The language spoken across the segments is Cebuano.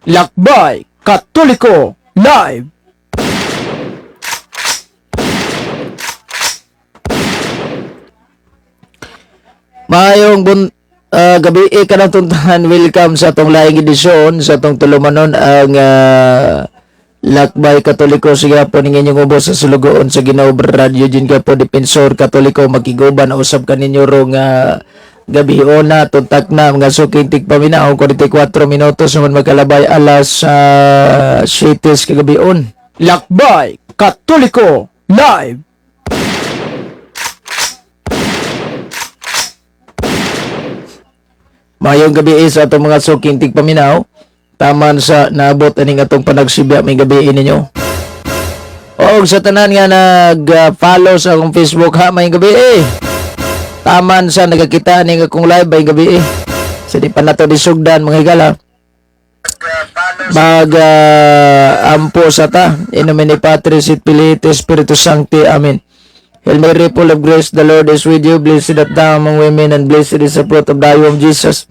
Lakbay Katoliko Live. Maayong gabi eh, kanatuntahan. Welcome sa atong laing edisyon sa atong tulumanon, ang Lakbay Katoliko. Sige po ning inyong ubos sa sulugoon sa Ginoo, Radio Jin po Defensor Katoliko, makiguban na usab kaninyo rong gabi ona. Tuntak na, mga suking tigpaminaw, 44 minutos naman magkalabay alas 7 kagabion. Lakbay Katoliko Live. Mayong gabi eh, sa atong mga suking tigpaminaw. Taman sa naabot aning atong panagsibya, may gabi ninyo. O sa tanan nga nag-follow sa akong Facebook ha, may gabi eh. Taman sa nagakita ning akong live, may gabi eh. Sa di pa nato disugdan, mga higala. Mag ampo sa ta. In nomine Patris et Filii et Spiritus Sancti. Amen. Hail Mary, full of grace, the Lord is with you. Blessed art thou among women, and blessed is the fruit of thy womb, Jesus.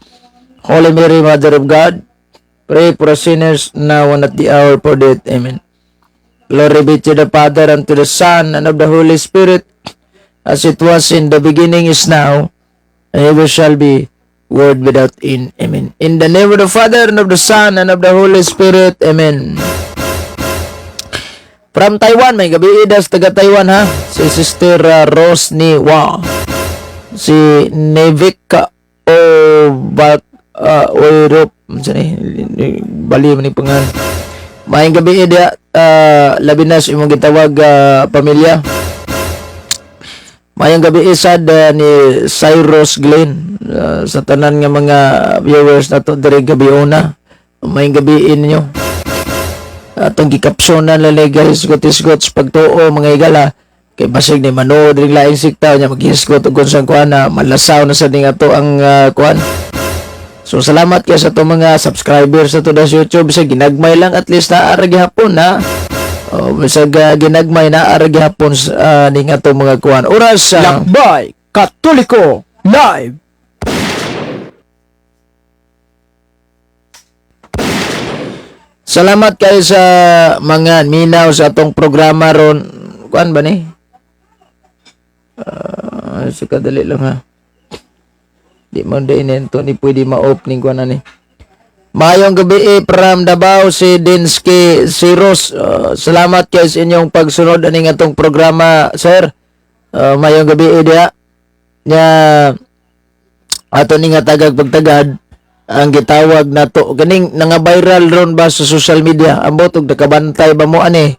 Holy Mary, Mother of God, pray for us sinners, now and at the hour for death. Amen. Glory be to the Father, and to the Son, and of the Holy Spirit, as it was in the beginning, is now, and ever shall be, world without end. Amen. In the name of the Father, and of the Son, and of the Holy Spirit. Amen. From Taiwan, may gabi idas taga Taiwan ha. Si Sister Rose ni Wa. Si Nevika o Bak Oirop. Unsa ni? Bali man ni pangan. Maayong gabi ida, labi na sa imong gitawag pamilya. Maayong gabi isad ni Cyrus Glenn, sa tanan nga mga viewers nato diri gabi una. Maayong gabi ninyo. Atong gikapsyonan lalay guys, hisgot-hisgot sa pagtuo, mga higala, kay basig ni manood ring laing sikta nya maghisgot og kung kuan na malasaw na sa ning ato ang kuan. So salamat kay sa atong mga subscribers sa to sa YouTube, sa ginagmay lang, at least naa ra gihapon na. Oh, bisag ginagmay, naa ra gihapon ning atong mga kuan oras sa Lakbay Katoliko Live. Salamat kayo sa mga minaw sa atong programa ron. Kuan ba ni? Sa kadali lang ha. Di man din ito ni pwede ma-opening kuan na ni. Mayong gabi eh, from Davao si Dinsky Siros. Salamat kayo sa inyong pagsunod aning atong programa, sir. Mayong gabi eh, diha. Nya ato ni nga tagag pagtagad ang gitawag nato ganing nga viral ron ba sa social media. Ambot og nakabantay ba mo ani,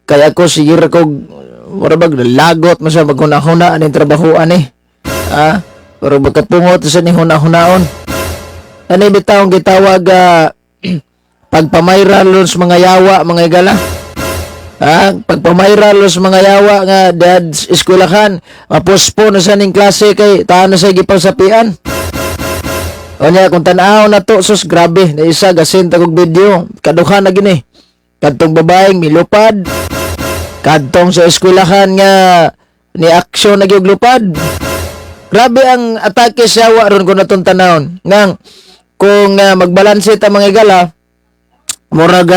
kay ako sige ra kog mura bag lagot man sa maghuna-huna aning trabaho ani, ah, pero magkapungot sa ning huna-hunaon ani bitaw ang gitawag pagpamayral ron sa mga yawa, mga igala. Ah, pagpamayral sa mga yawa nga dad eskwelahan, mapospo na sa ning klase kay taan na sa gipangsapian. O niya, kung tanaw na to, sus, grabe, na isa, gasin tagog video, kaduha na gini. Kadtong babaeng milupad, kadtong sa eskwelahan nga ni aksyon na gyud lupad. Grabe ang atake sa yawa ron kung natong tanawon. Ngang, kung magbalanse ta, mga igala, murag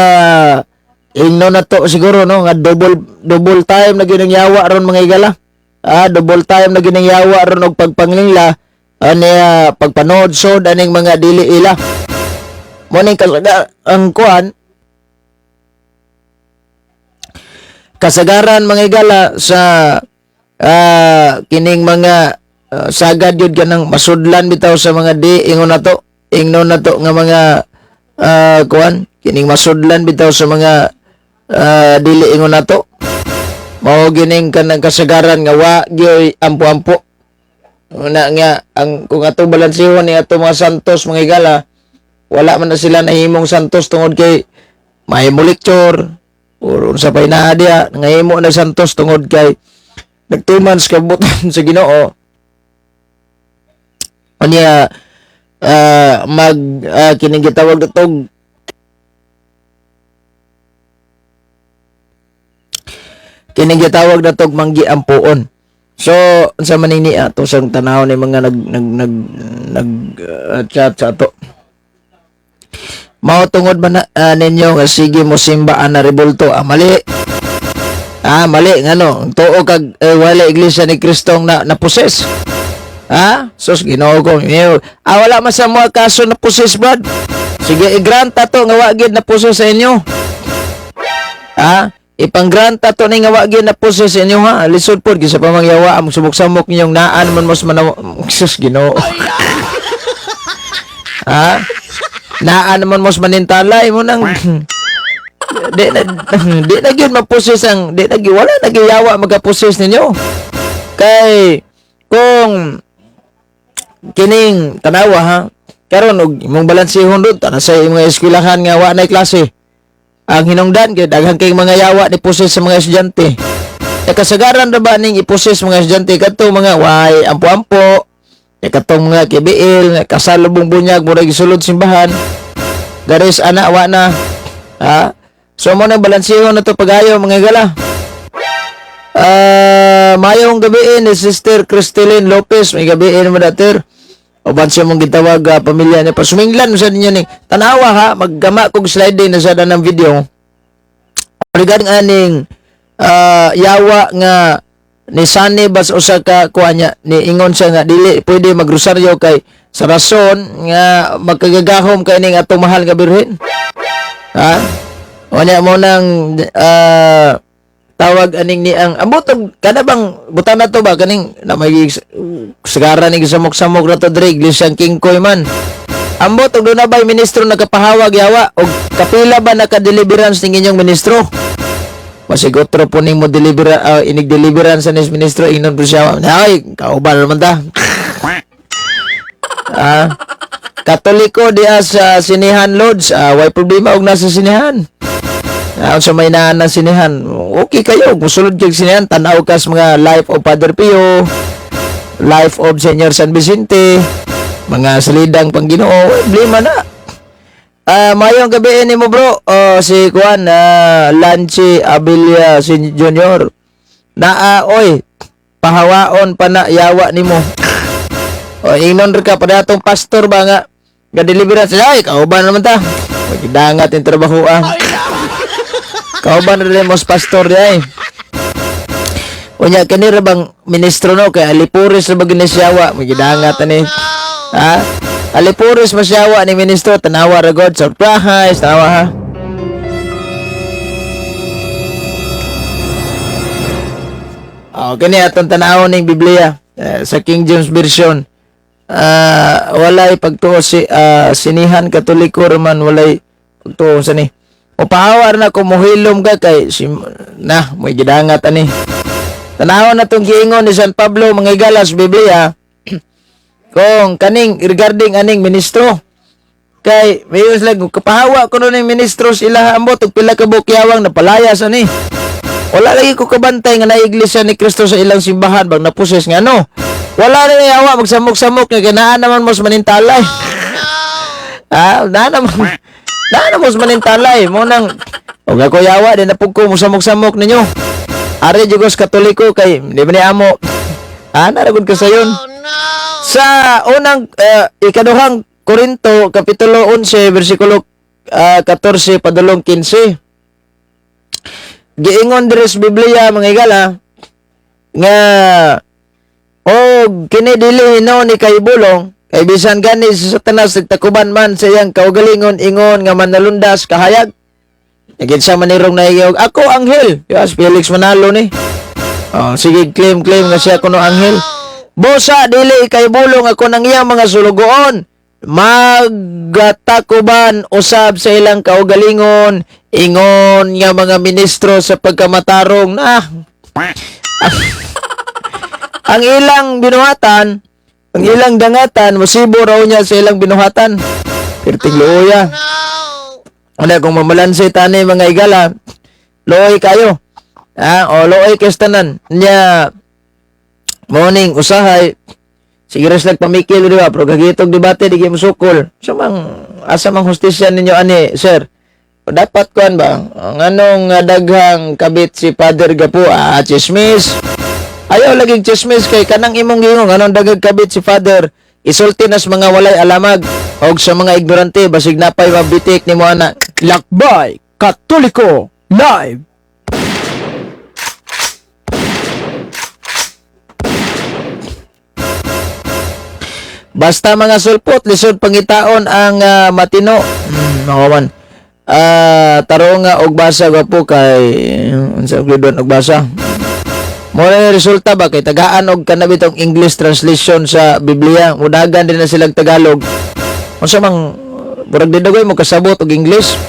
ingno na to siguro no nga double double time na gyud ang yawa ron, mga igala. Ah, double time na gyud ang yawa ron og pagpanglingla ani pagpanood sod aning mga dili ila. Mo ning ang kuan kasagaran, mga igala, sa kining mga sagad yun kanang masudlan bitaw sa mga di ingon nato, ingnon nato nga mga kuan kining masudlan bitaw sa mga dili ingon nato. Mao gining kanang kasagaran nga wa gyoy ampo-ampo una nga ang kung ato balansehon ni ato mga santos, mga igala, wala man na sila nahimong santos tungod kay mahimo lecture or unsa pay naa diha. Nangahimo na santos tungod kay nagtuman sa kabutan sa Ginoo. Unya mag kining gitawag natog kining gitawag natog manggiampuon. So unsa man ni ato sang tanaw ni mga nag nag nag nag chat sa ato. Mao tungod man na, ninyo nga sige mo simba ana rebulto. Ah, mali. Ah, mali ngano. Tuo kag wala Iglesia ni Kristo na na-possess. Ha? Sus, Ginoo ko. Ah, wala man sa mga kaso na possess, brad. Sige, i-grant to nga wa gid na possess sa inyo. Ha? Ipang-grant to ni nga wa gid na possess sa inyo, ha. Lisod pod sa pamangyawa ang sumok-samok ninyong naan man mos manaw. Sus, Ginoo. Ha? Naan naman mos manintalay mo nang di na gyud ma-possess ang di na gyud, wala na gyud yawa magapossess ninyo. Kay kung kining tanawa ha, karon og imong balansihon dud tanan sa imong eskwelahan nga wa nay klase. Ang hinungdan kay daghan kay mga yawa ni possess sa mga estudyante. E kasagaran ra ba ning i-possess mga estudyante kadto mga way ampo-ampo, e katong mga KBL, nga kasalubong bunyag murag gisulod simbahan. Garis ana wa na. Ha? So mo nang balansihon na to pagayo, mga gala. Ah, mayong gabi ni Sister Cristilyn Lopez, may gabi mo dater. Uban siya mong gitawag pamilya niya. Pasuminglan sa ninyo ni. Tanawa ha, maggama kog sliding na sa ng video. Regarding aning yawa nga ni Sani bas usa ka kuha niya, ni ingon siya nga dili pwede magrosaryo kay sa rason nga magkagagahom kay ning atong mahal nga birhen. Ha? O niya mo nang tawag aning ni ang ambot og kada bang butan na to ba kaning na may sagara ni samok-samok na to dre Iglesia Kingkoy man. Ambot og doon na ba'y ministro nagkapahawag yawa og kapila ba naka-deliverance ning inyong ministro? Masig otro po ning mo deliver inig deliverance sa nis ministro, ingnon po siya, "Ay, kauban naman ta." Ah, Katoliko diya sa Sinihan Lodge, way problema og nasa sinihan. Ah, unsa may naan ng sinihan, okay kayo. Musulod kag sinihan, tan-aw kas mga Life of Padre Pio, Life of Senior San Vicente, mga salidang Pangginoo, way problema na. Ah, mayong gabi ni mo, bro. Oh, si Juan Lanchi Abilia si Junior. Naa oy, pahawaon pa na yawa nimo. O ingnon ra ka pa atong pastor ba nga ga deliverance, ay kauban naman ta. Magdangat yung trabaho ah. Kauban na rin mo sa pastor di ay. Unya kani ra bang ministro no kay alipores ra ba gini siyawa magidangat ani. Ha? Alipores masyawa ni ministro, tanawa ra god, surprise, tanawa ha. Oh, kani atong tanawon ning Biblia sa King James Version. Ah, walay pagtuo si sinihan Katoliko man walay pagtuo sa ni. O pahawar na kung muhilom ka kay si, na may gidangat ani. Tanawon na tong giingon ni San Pablo, mga igala, sa Biblia kung kaning regarding aning ministro kay mayon sila kung kapahawa kuno ning ministro sila ambot og pila ka bukyawang napalayas ani. Wala lagi ko kabantay nga na Iglesia ni Kristo sa ilang simbahan bang naposes nga ano. Wala na yawa magsamok-samok nga ganaan naman mo sa manintalay. Ah, naa naman mo sa manintalay mo nang og ako yawa di na pug ko musamok-samok ninyo. Ari jugos Katoliko kay di ba ni amo. Ah, naragod ka sayon. Sa unang ikaduhang Korinto kapitulo 11 bersikulo 14 padulong 15. Giingon diri sa Biblia, mga igala, nga og kini dili hinuon ni kaibulong kay bisan gani si Satanas nagtakuban man sa iyang kaugalingon ingon nga manalundas kahayag. Nagin sa manirong naiyog ako anghel. Yes, Felix Manalo ni. Oh, sige, claim claim nga siya kuno anghel. Busa dili ikaybulong ako ng iyang mga sulugoon magatakuban usab sa ilang kaugalingon ingon nga mga ministro sa pagkamatarong na ang ilang binuhatan, ang ilang dangatan, musibo raw niya sa ilang binuhatan. Pirting luoya. Ano kung mamalansay tani, mga igala, luoy kayo. Ah, o luoy kastanan. Nya morning usahay sige res pamikil di ba, pero gagitog debate di gyud mosukol. So mang asa mang hustisya ninyo ani, sir? O, dapat kuan ba? Ang anong daghang kabit si Father Gapo, ah, chismis. Ayaw lagi chismis kay kanang imong giingon anong daghang kabit si Father, isulti nas mga walay alamag. Og sa mga ignorante, basig napay mabitik nimo ana. Lakbay Katoliko Live. Basta mga sulpot, lisod pangitaon ang matino. Ako man. Tarong nga og basa, gwapo kay unsa grade 1 og basa. Mo na resulta ba kay tagaan og kanabi tong English translation sa Biblia, mudagan din na silang Tagalog. Unsa mang murag didagoy mo kasabot og English?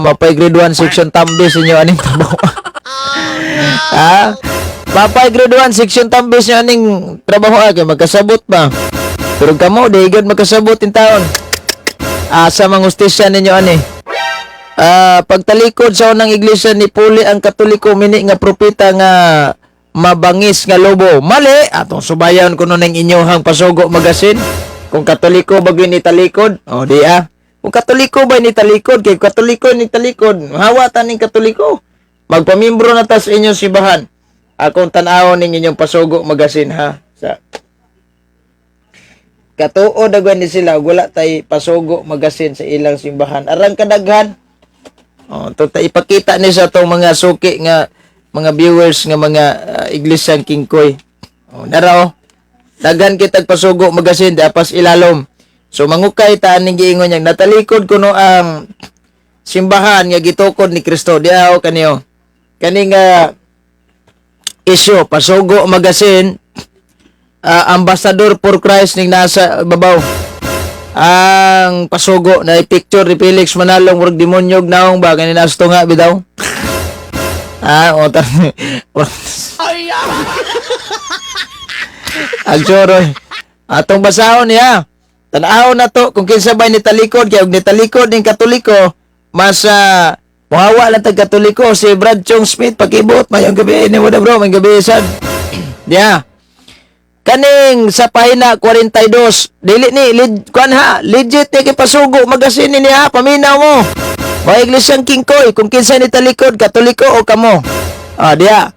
Mapay grade 1 section tambis inyo aning trabaho. Mapay grade 1 section tambis inyo aning trabaho kay magkasabot ba. Pero kamo di gud magkasabot in taon. Asa mang hustisya ninyo ani? Pagtalikod sa unang iglesia ni Puli ang Katoliko mini nga propeta nga mabangis nga lobo. Mali, atong subayan kuno ning inyohang Pasugo Magazine. Kung Katoliko ba gyud ni talikod? O di ah. Kung Katoliko ba ni talikod, kay Katoliko ni talikod, hawa ta ning Katoliko. Magpamimbro na ta sa inyong simbahan. Akong tan-awon ning inyong Pasugo Magazine ha. Sa katuo dagwan ni sila ug wala tay Pasugo Magazine sa ilang simbahan. Arang kadaghan. Oh, to ta ipakita ni sa atong mga suki nga mga viewers nga mga Iglesia Kingkoy. Oh, nara oh. Daghan kitag Pasugo Magazine dapas ilalom. So mangukay ta ning giingon niyang natalikod kuno ang simbahan nga gitukod ni Kristo. Diha kaniyo. Kani nga isyu Pasugo Magazine, Ambassador for Christ ning nasa babaw ang Pasugo na picture ni Felix Manalong, murag demonyog naong ba kani nasto nga bitaw. O tar. Ang choroy. Atong basahon niya. Tan-awon na to kung kinsa ba ni talikod, kay og ni talikod ning Katoliko mas muhawa lang tag Katoliko. Si Brad Chong Smith, pakibot, mayong gabi ni mo na, bro, mayong gabi sad. Diya. Kaning sa pahina 42, dili ni lid, kuan ha, legit ni kay Pasugo Magazine ni ha, paminaw mo. Mga Iglesyang Kingkoy, kung kinsa ni talikod, Katoliko o kamo. Diya.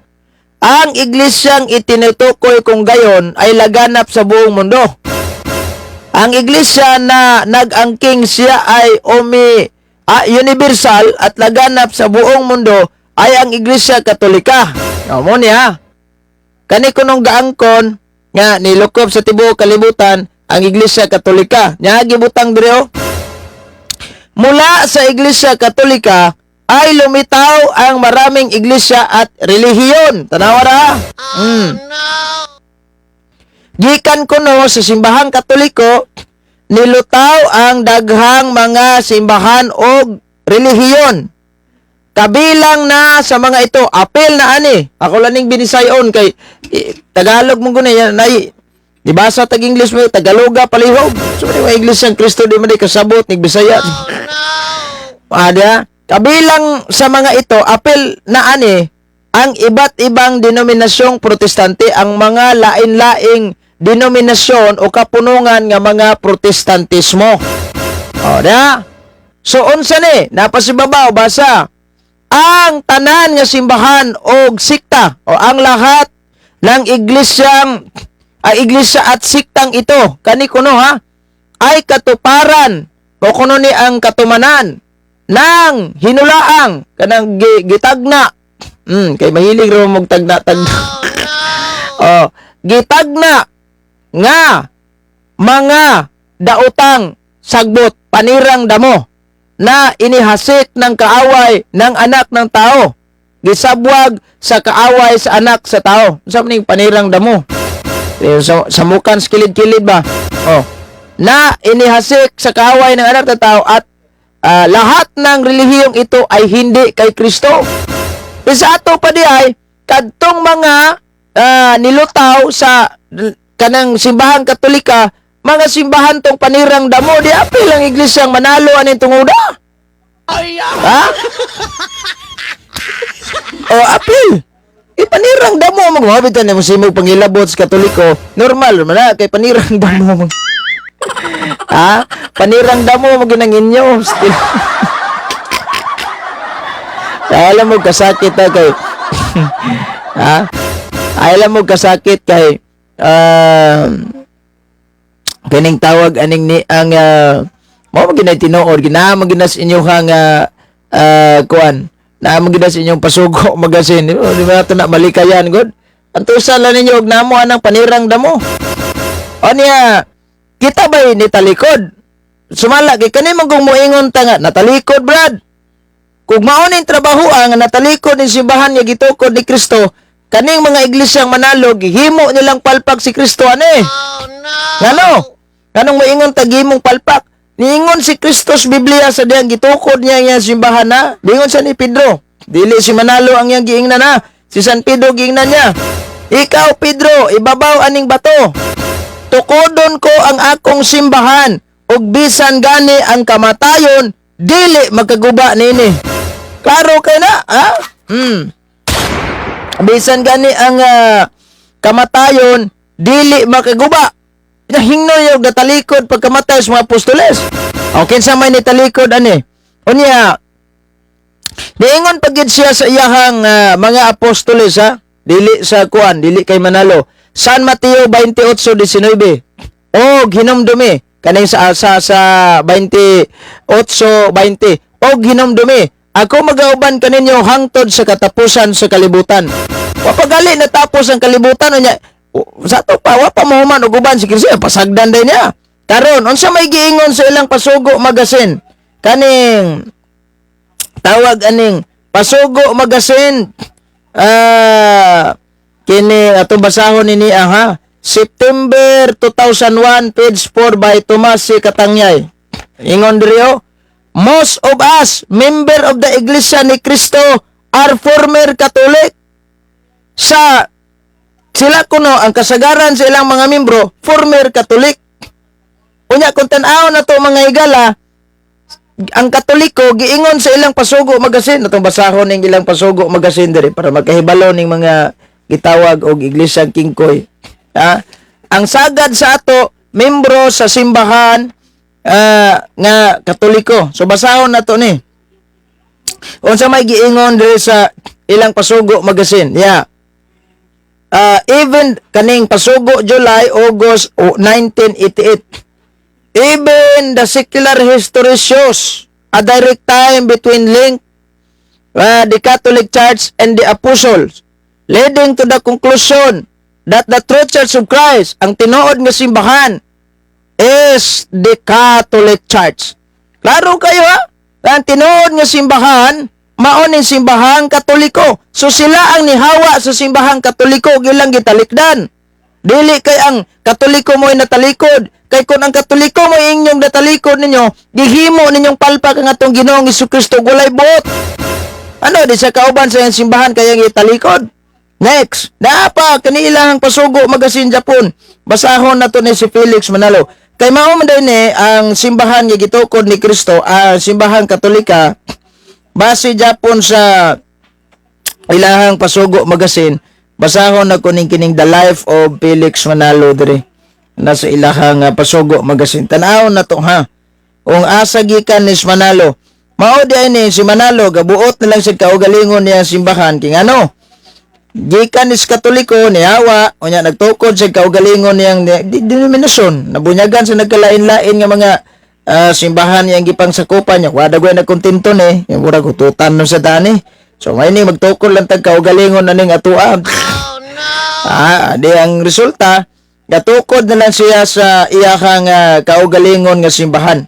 Ang iglesyang itinutukoy kung gayon ay laganap sa buong mundo. Ang iglesia na nag-angking siya ay universal at laganap sa buong mundo ay ang Iglesia Katolika. O, mo niya. Kani kunong gaangkon nga nilukop sa tibuok kalibutan ang Iglesia Katolika. Nya gibutang dire oh. Mula sa Iglesia Katolika ay lumitaw ang maraming iglesia at relihiyon. Tanawa ra. Gikan kuno sa simbahang Katoliko, nilutaw ang daghang mga simbahan og relihiyon. Kabilang na sa mga ito, apel na ani. Ako lang ning binisayon kay Tagalog mo guna yan nay. Di basa tag English mo, Tagaloga palihog. So mga English ang Kristo di man di kasabot nig Bisaya. Ada. Kabilang sa mga ito, apel na ani ang iba't ibang denominasyong Protestante, ang mga lain-laing denominasyon o kapunungan nga mga Protestantismo. O, da? So, unsa ni? Napasibabaw, basa. Ang tanan nga simbahan og sikta o ang lahat ng iglesyang ang iglesia at siktang ito, kani kuno ha, ay katuparan o kuno ni ang katumanan ng hinulaang kanang gitagna. Kay mahilig ra mo tagna tagna. Oh, gitagna nga mga daotang sagbot panirang damo na inihasik ng kaaway ng anak ng tao, gisabwag sa kaaway sa anak sa tao. Unsa man ning panirang damo? Eh, sa mukan sa kilid-kilid ba? Oh, na inihasik sa kaaway ng anak ng tao at lahat ng relihiyong ito ay hindi kay Kristo. Sa ato pa di ay kadtong mga nilutaw sa kanang simbahang Katolika, mga simbahan tong panirang damo, di apil ang iglesyang Manalo aning tunguda. Ha? O apil. Ipanirang damo mo mabit na mo simog pangilabot sa Katoliko. Normal man na kay panirang damo mo. Ha? Panirang damo mo ginang inyo. Still. Ay, alam mo kasakit ha kay ha? Ay, alam mo kasakit kay Kining tawag aning ni ang mao man ginay tinuod ginaa man gina sa inyong kuan naa man gina sa inyong Pasugo Magazine, di ba? Di ba nato na malikayan gud? Antusa lang ninyo og namo anang panirang damo. O niya, kita ba'y nitalikod? Sumala kay kani man kung moingon ta nga natalikod, brad. Kung mao ning trabaho ang natalikod ni simbahan nga gitukod ni Kristo, kaning mga iglesyang Manalo gihimo nilang palpak si Kristo ani. Oh no! Ngano? Nganong moingon ta gihimong palpak? Niingon si Kristo sa Biblia sa diyang gitukod niya nga simbahan na. Niingon sa ni Pedro. Dili si Manalo ang iyang giingnan na. Si San Pedro giingnan niya. "Ikaw, Pedro, ibabaw aning bato. Tukodon ko ang akong simbahan ug bisan gani ang kamatayon dili magkaguba nini." Klaro kay na, ha? Bisan gani ang kamatayon dili makaguba. Nahingno yung natalikod pagkamatay sa mga apostoles. O kinsa may nitalikod ani? Unya, niingon pagid siya sa iyahang mga apostoles, ha. Dili sa kuan, dili kay Manalo. San Mateo 28:19. Og hinumdumi kaning sa 28:20. Og hinumdumi, ako magauban kaninyo hangtod sa katapusan sa kalibutan. Wa pa gali natapos ang kalibutan unya. Sa to pa wa pa mahuman og uban si Kristo, pasagdan day niya. Karon, unsa may giingon sa ilang Pasugo Magazine? Kaning tawag aning Pasugo Magazine, kini atong basahon ni niya, ha, September 2001, page 4, by Tomas C. Katangyay. Ingon diri, oh, "Most of us member of the Iglesia ni Cristo are former Catholic." Sa sila kuno, ang kasagaran sa ilang mga membro former Catholic. Unya, kung tan-aw na to, mga higala, ang Katoliko giingon sa ilang Pasugo Magazine, atong basahon ning ilang Pasugo Magazine diri para magkahibalo ning mga gitawag og Iglesia Kingkoy. Ha? Ang sagad sa ato membro sa simbahan nga Katoliko. So basahon nato ni. Unsa may giingon diri sa ilang Pasugo Magazine? Yeah. Even kaning Pasugo July August o 1988. "Even the secular history shows a direct time between link the Catholic Church and the Apostles, leading to the conclusion that the true Church of Christ, ang tinuod nga simbahan, is the Catholic Church." Klaro kayo, ha? Ang tinuod nga simbahan, mao ning simbahang Katoliko. So sila ang nihawa sa simbahang Katoliko, gilang gitalikdan. Dili kay ang Katoliko mo'y natalikod. Kay kung ang Katoliko mo inyong natalikod ninyo, gihimo ninyong palpak ang atong Ginoong Kristo, gulay buot. Ano, di sa kauban sa iyang simbahan kaya italikod? Next, naa pa kanilang Pasugo Magazine Japon. Basahon na to ni si Felix Manalo. Kay mao man din ni ang simbahan nga gitukod ni Kristo, ang simbahang Katolika, base Japon sa ilahang Pasugo Magazine. Basahon na ko ning kining The Life of Felix Manalo diri nasa ilahang Pasugo Magazine. Tan-awon na to, ha. Kung asa gikan ni si Manalo. Mao di ay ni si Manalo gabuot na lang sa kaugalingon niya simbahan king ano. Gikan ni sa Katoliko nihawa unya nagtukod sa kaugalingon niyang denominasyon. Nabunyagan sa nagkalain-lain nga mga simbahan niyang gipangsakupan niya. Wada goy nagkontento ni, yung murag hututan no sa dani. So may ni magtukod lang tag kaugalingon na ning atua. Oh no! Ah, di ang resulta, gatukod na lang siya sa iyahang kaugalingon nga simbahan.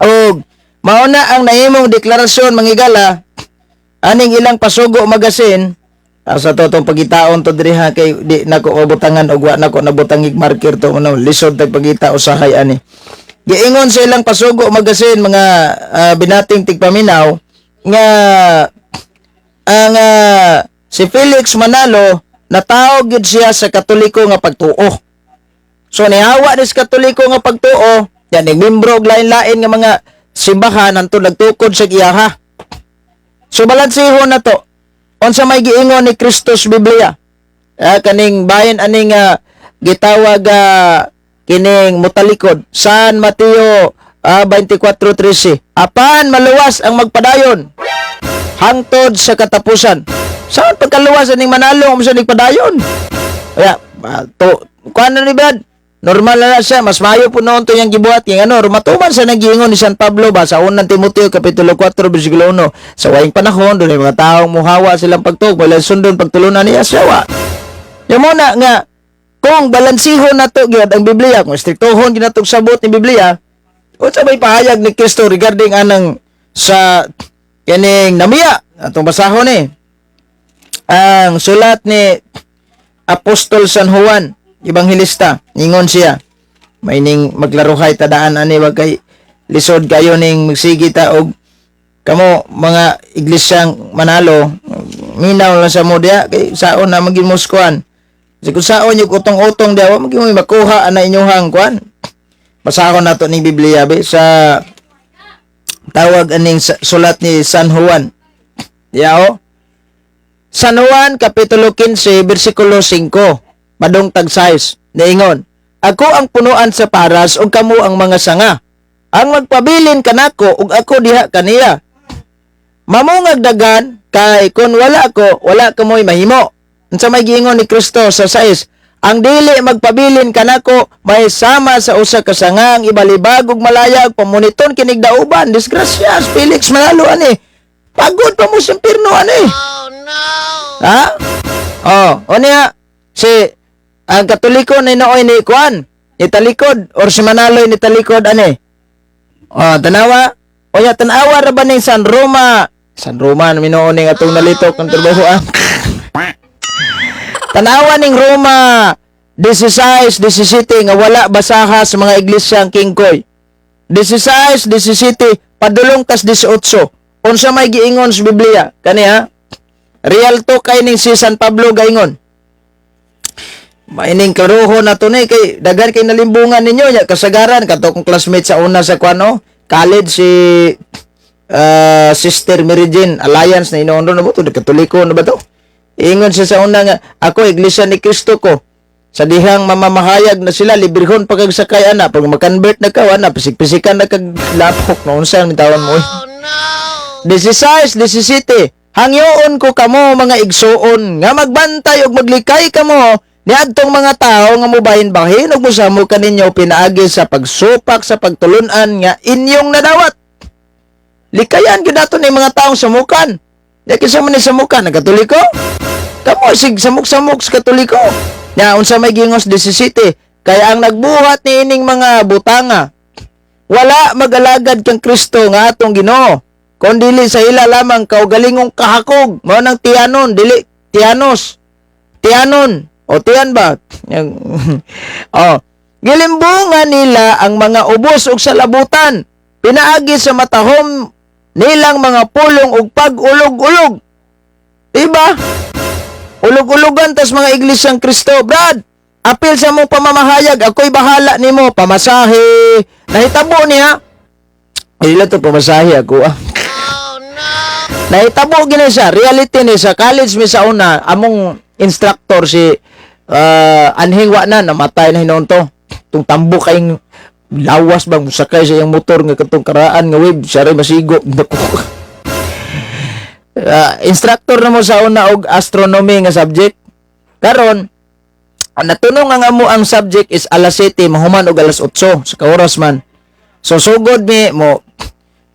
Og mao na ang nahimong deklarasyon, mga higala, aning ilang Pasugo Magazine. Sa to tong pagitaon to diri, ha, kay di nako mabutangan og wa nako nabutangig marker to, ano, lisod tag pagita usahay ani. Giingon sa ilang Pasugo Magazine, mga binating tigpaminaw, nga ang si Felix Manalo natawag gid siya sa Katoliko nga pagtuo. So nihawa ni sa Katoliko nga pagtuo, yan ning membro og lain-lain nga mga simbahan hantod nagtukod sa iyaha. So balansehon na to. Unsa may giingon ni Kristo sa Biblia? Kaning bahin aning gitawag kining mutalikod. San Mateo 24:13. Apan maluwas ang magpadayon hangtod sa katapusan. Saan pagkaluwas aning Manalo kung sa padayon? Kaya, to, kuan na ni Brad, Normal na na siya, mas maayo po noon to yung gibuhat yung ano, matuman sa nagiingon ni San Pablo ba sa Unang Timoteo kapitulo 4 bersikulo 1. Sa wayang panahon doon mga taong muhawa silang pagtuog, wala sundon pagtulunan niya siya. Yung muna nga kung balansihon nato gyud ang Biblia, kung estriktohon gyud nato sabot ni Biblia, unsa may pahayag ni Kristo regarding anang sa kining namiya? Atong basahon ni ang sulat ni Apostol San Juan Evangelista. Ingon siya, may ning maglaruhay tadaan ani, wag kay lisod kayo ning magsigi ta og kamo mga iglesyang Manalo, minaw lang sa mo diya kay saon na maging muskuan. Kasi kung saon yung utong-utong diya, wa maging mo makuha ana inyuhang kuan. Basahon nato ning Biblia be sa tawag aning sulat ni San Juan. Yao. San Juan kapitulo 15 bersikulo 5 padong tag 6, niingon, "Ako ang punuan sa paras ug kamo ang mga sanga. Ang magpabilin kanako ug ako diha kaniya, mamungag dagan, kay kun wala ako, wala kamoy mahimo." Unsa may giingon ni Kristo sa 6? "Ang dili magpabilin kanako may sama sa usa ka sangang ibalibag ug malayag, pamuniton kinig dauban." Disgrasyas Felix Manalo ani. Pagod pa mo sa impierno ani. Ha? Oh, o niya si ang Katoliko ni nooy ni kuan, ni talikod or si Manalo ni talikod ani. Oh, tanawa. O ya, tanawa ra ba ning San Roma? San Roma na minuon ning atong nalitok ng trabaho ah. Tanawa ning Roma 16, 17 nga wala basaha sa mga iglesia ang kingkoy. 16, 17 padulong tas 18. Unsa may giingon sa Biblia? Kani ha? Real talk kay ning si San Pablo gaingon. Maining karuho na to ni kay daghan kay nalimbungan ninyo nya kasagaran kato kong classmate sa una sa kuan college, si Sister Mary Jane Alliance na inoon na ba to, Katoliko na ba to? Ingon siya sa una nga ako Iglesia ni Cristo ko. Sa dihang mamamahayag na sila, librehon pag sakay ana, pag makonvert na ka ana, pisik-pisikan na kag lapok na unsa ang tawan mo. 16, 17. "Hangyoon ko kamo, mga igsuon, nga magbantay ug maglikay kamo niadtong mga tawo nga mobahin-bahin ug mosamo kaninyo pinaagi sa pagsupak sa pagtulunan nga inyong nadawat." Likayan gyud nato ni mga taong samukan. Di kinsa man ni samukan, ang Katoliko? Kamo sig samok-samok sa Katoliko. Nya unsa may gingos 17? "Kaya ang nagbuhat niining mga butanga wala magalagad kang Kristo nga atong Ginoo, kun dili sa ila lamang kaugalingong kahakog." Mao nang tiyanon, dili tiyanos. Tiyanon o tiyan ba? Oh. "Gilimbungan nila ang mga ubos og salabutan pinaagi sa matahom nilang mga pulong ug pag-ulog-ulog." Diba? Ulog-ulogan tas mga iglesyang Kristo. Brad, apil sa mong pamamahayag, ako'y bahala nimo, pamasahe. Nahitabo niya. Ay, to pamasahe ako ah. Nahitabo gini siya, reality ni sa college mi sa una, among instructor si Anhing wa na, namatay na hinuon to. Tung tambo kayong lawas bang musakay sa iyang motor nga katong karaan nga wave, siya ray masigo. Dako. Instructor na mo sa una og astronomy nga subject. Karon, ang natunong ang amo ang subject is alas 7 mahuman og alas 8 sa kaoras man. So sugod mi mo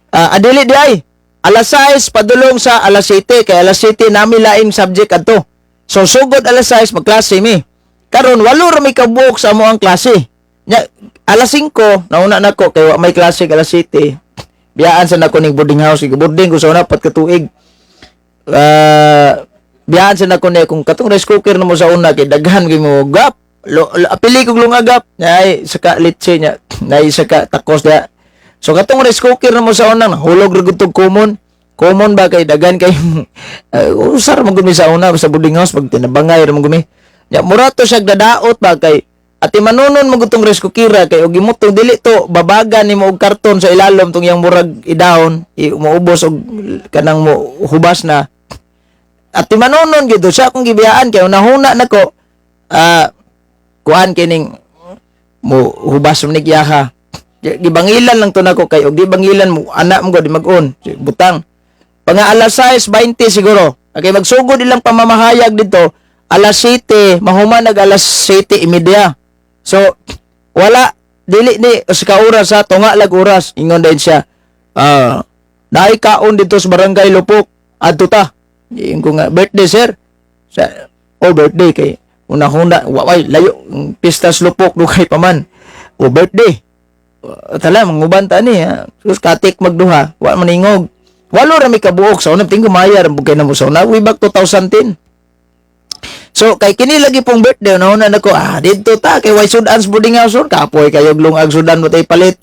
adili di ay alas 6 padulong sa alas 7 kay alas 7 nami laing subject adto. So sugod alas 6, magklase mi. Karon 8 ra mi kabuok sa amo ang klase. Nya alas 5 nauna nako kay wa may klase alas 7. Biyaan sa nako ning boarding house, boarding ko sa una pat ka tuig. Biyaan sa nako ni kung katong rice cooker na mo sa una kay daghan kay mo gap. Lo, lo, apili kog lungagap ay saka litse nya nay saka takos da. So katong rice cooker na mo sa una nahulog ra gud tog common. Common ba kay daghan kay usar man gud mi sa una sa boarding house pag tinabangay ra man gud mi. Nya murato siya dadaot ba kay ati manunon mo gud tong rice cooker kay og gimutong dili to babagan nimo og karton sa ilalom tong iyang murag idahon muubos og kanang mo hubas na at manunon gyud siya akong gibiyaan kay unahuna nako kuan kining mo hubas man ni giyaha. Gibangilan lang to nako kay og di bangilan mo ana mo gud mag-on butang panga alas 6:20 siguro. Okay, magsugod ilang pamamahayag dito alas 7, mahuman nag alas 7:30. So Wala, dili ni sa ka oras ha, tunga lag oras. Ingon din siya. Ah, naay kaon dito sa Barangay Lupok. Adto ta. Ingon ko nga, "Birthday, sir." Sa, oh, birthday kay una-huna, wa way layo pistas Lupok, dugay pa man. Oh, birthday. Tala manguban ta ni ha. Sus, katik magduha, wa maningog. Walo ra mi kabuok sa unang tingko mayar bugay na mo sa una way back 2010. So kay kini lagi pong birthday, una nako, ah, didto ta kay way sudan sa boarding house ron, kapoy kayo lungag sudan mo tay palit.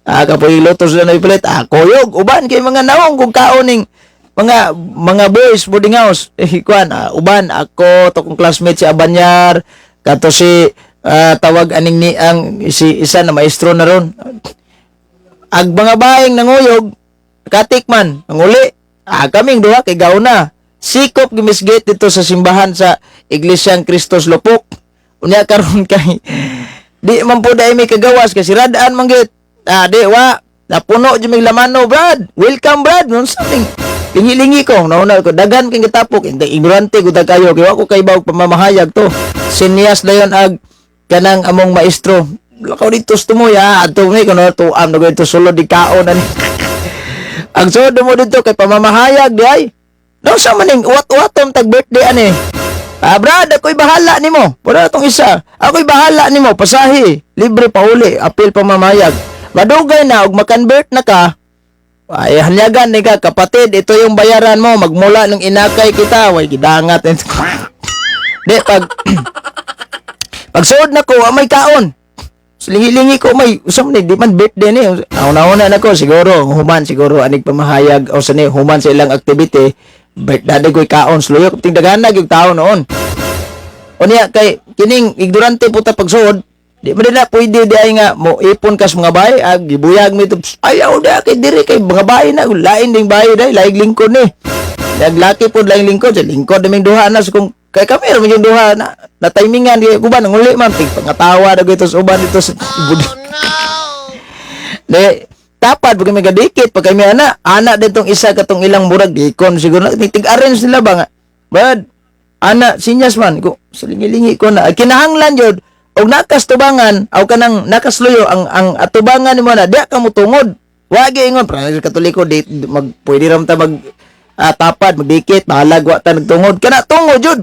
Ah, kapoy luto sudan tay palit. Ah, kuyog uban kay mga nawong kung kaoning mga boys boarding house. Eh, kuan, ah, uban ako to kong classmate si Abanyar, kato si, ah, tawag aning ni ang si isa na maestro na ron. Ag mga baeng nanguyog, katik man, nanguli. Ah, kaming duha kay gauna. Sikop gimisgate dito sa simbahan sa Iglesia Cristos Lupok. Unya karon kay di man po dahil may kagawas kasi radaan man git. Ah, di wa napuno jud mig lamano, "Brad. Welcome, Brad." Nun something. Lingi-lingi ko, nauna ko daghan kay gitapok, hindi ignorante gud kayo kay wa ko kay bawog pamamahayag to. Sinyas dayon ag kanang among maestro. Lakaw dito sa tumoy ha. Adto mi kuno tuam na dito sulod di kaon ani. Ang sulod mo dito kay pamamahayag di ay. No sa maning uwat-uwatom tag birthday ani. Ah, Brad, ako'y bahala nimo. Wala tong isa. Ako'y bahala nimo, pasahi, libre pa uli, apil pamamahayag. Madugay na og makonvert na ka. Ay, hanyagan ni ka, kapatid, ito yung bayaran mo magmula nung inakay kita, way gidangat. Di pag pagsuod na ko, ah, may kaon. Lingi-lingi ko, may usam ni di man birthday ni. Una-una na ko siguro human siguro anig pamahayag o sa ni human sa ilang activity, birthday ko'y kaon sluyo ting daghan yung tao noon. Unya kay kining ignorante puta pagsuod, di man nila pwede di ay nga mo ipon kas mga bahay, ah, gibuyag mi ito. Ayaw da kay diri kay mga bahay na lain ding bahay dai, laing lingkod ni. Naglaki pod laing lingkod, sa lingkod naming duha na so kung kay kami ra man yung duha na, na timingan di uban nguli man tig pangatawa daw ito sa uban dito sa budi. Di tapad pag may gadikit pag kami ana ana ditong isa katong ilang murag dikon siguro tig arrange nila ba nga. Bad ana sinyas man ko sa lingi-lingi ko na kinahanglan jud og nakastubangan aw kanang nakasluyo ang atubangan nimo na diya ka motungod. Wa gyud ingon para sa Katoliko di mag pwede ra man ta mag, ah, tapad magdikit, bahalag wa ta nagtungod kana, tungod jud.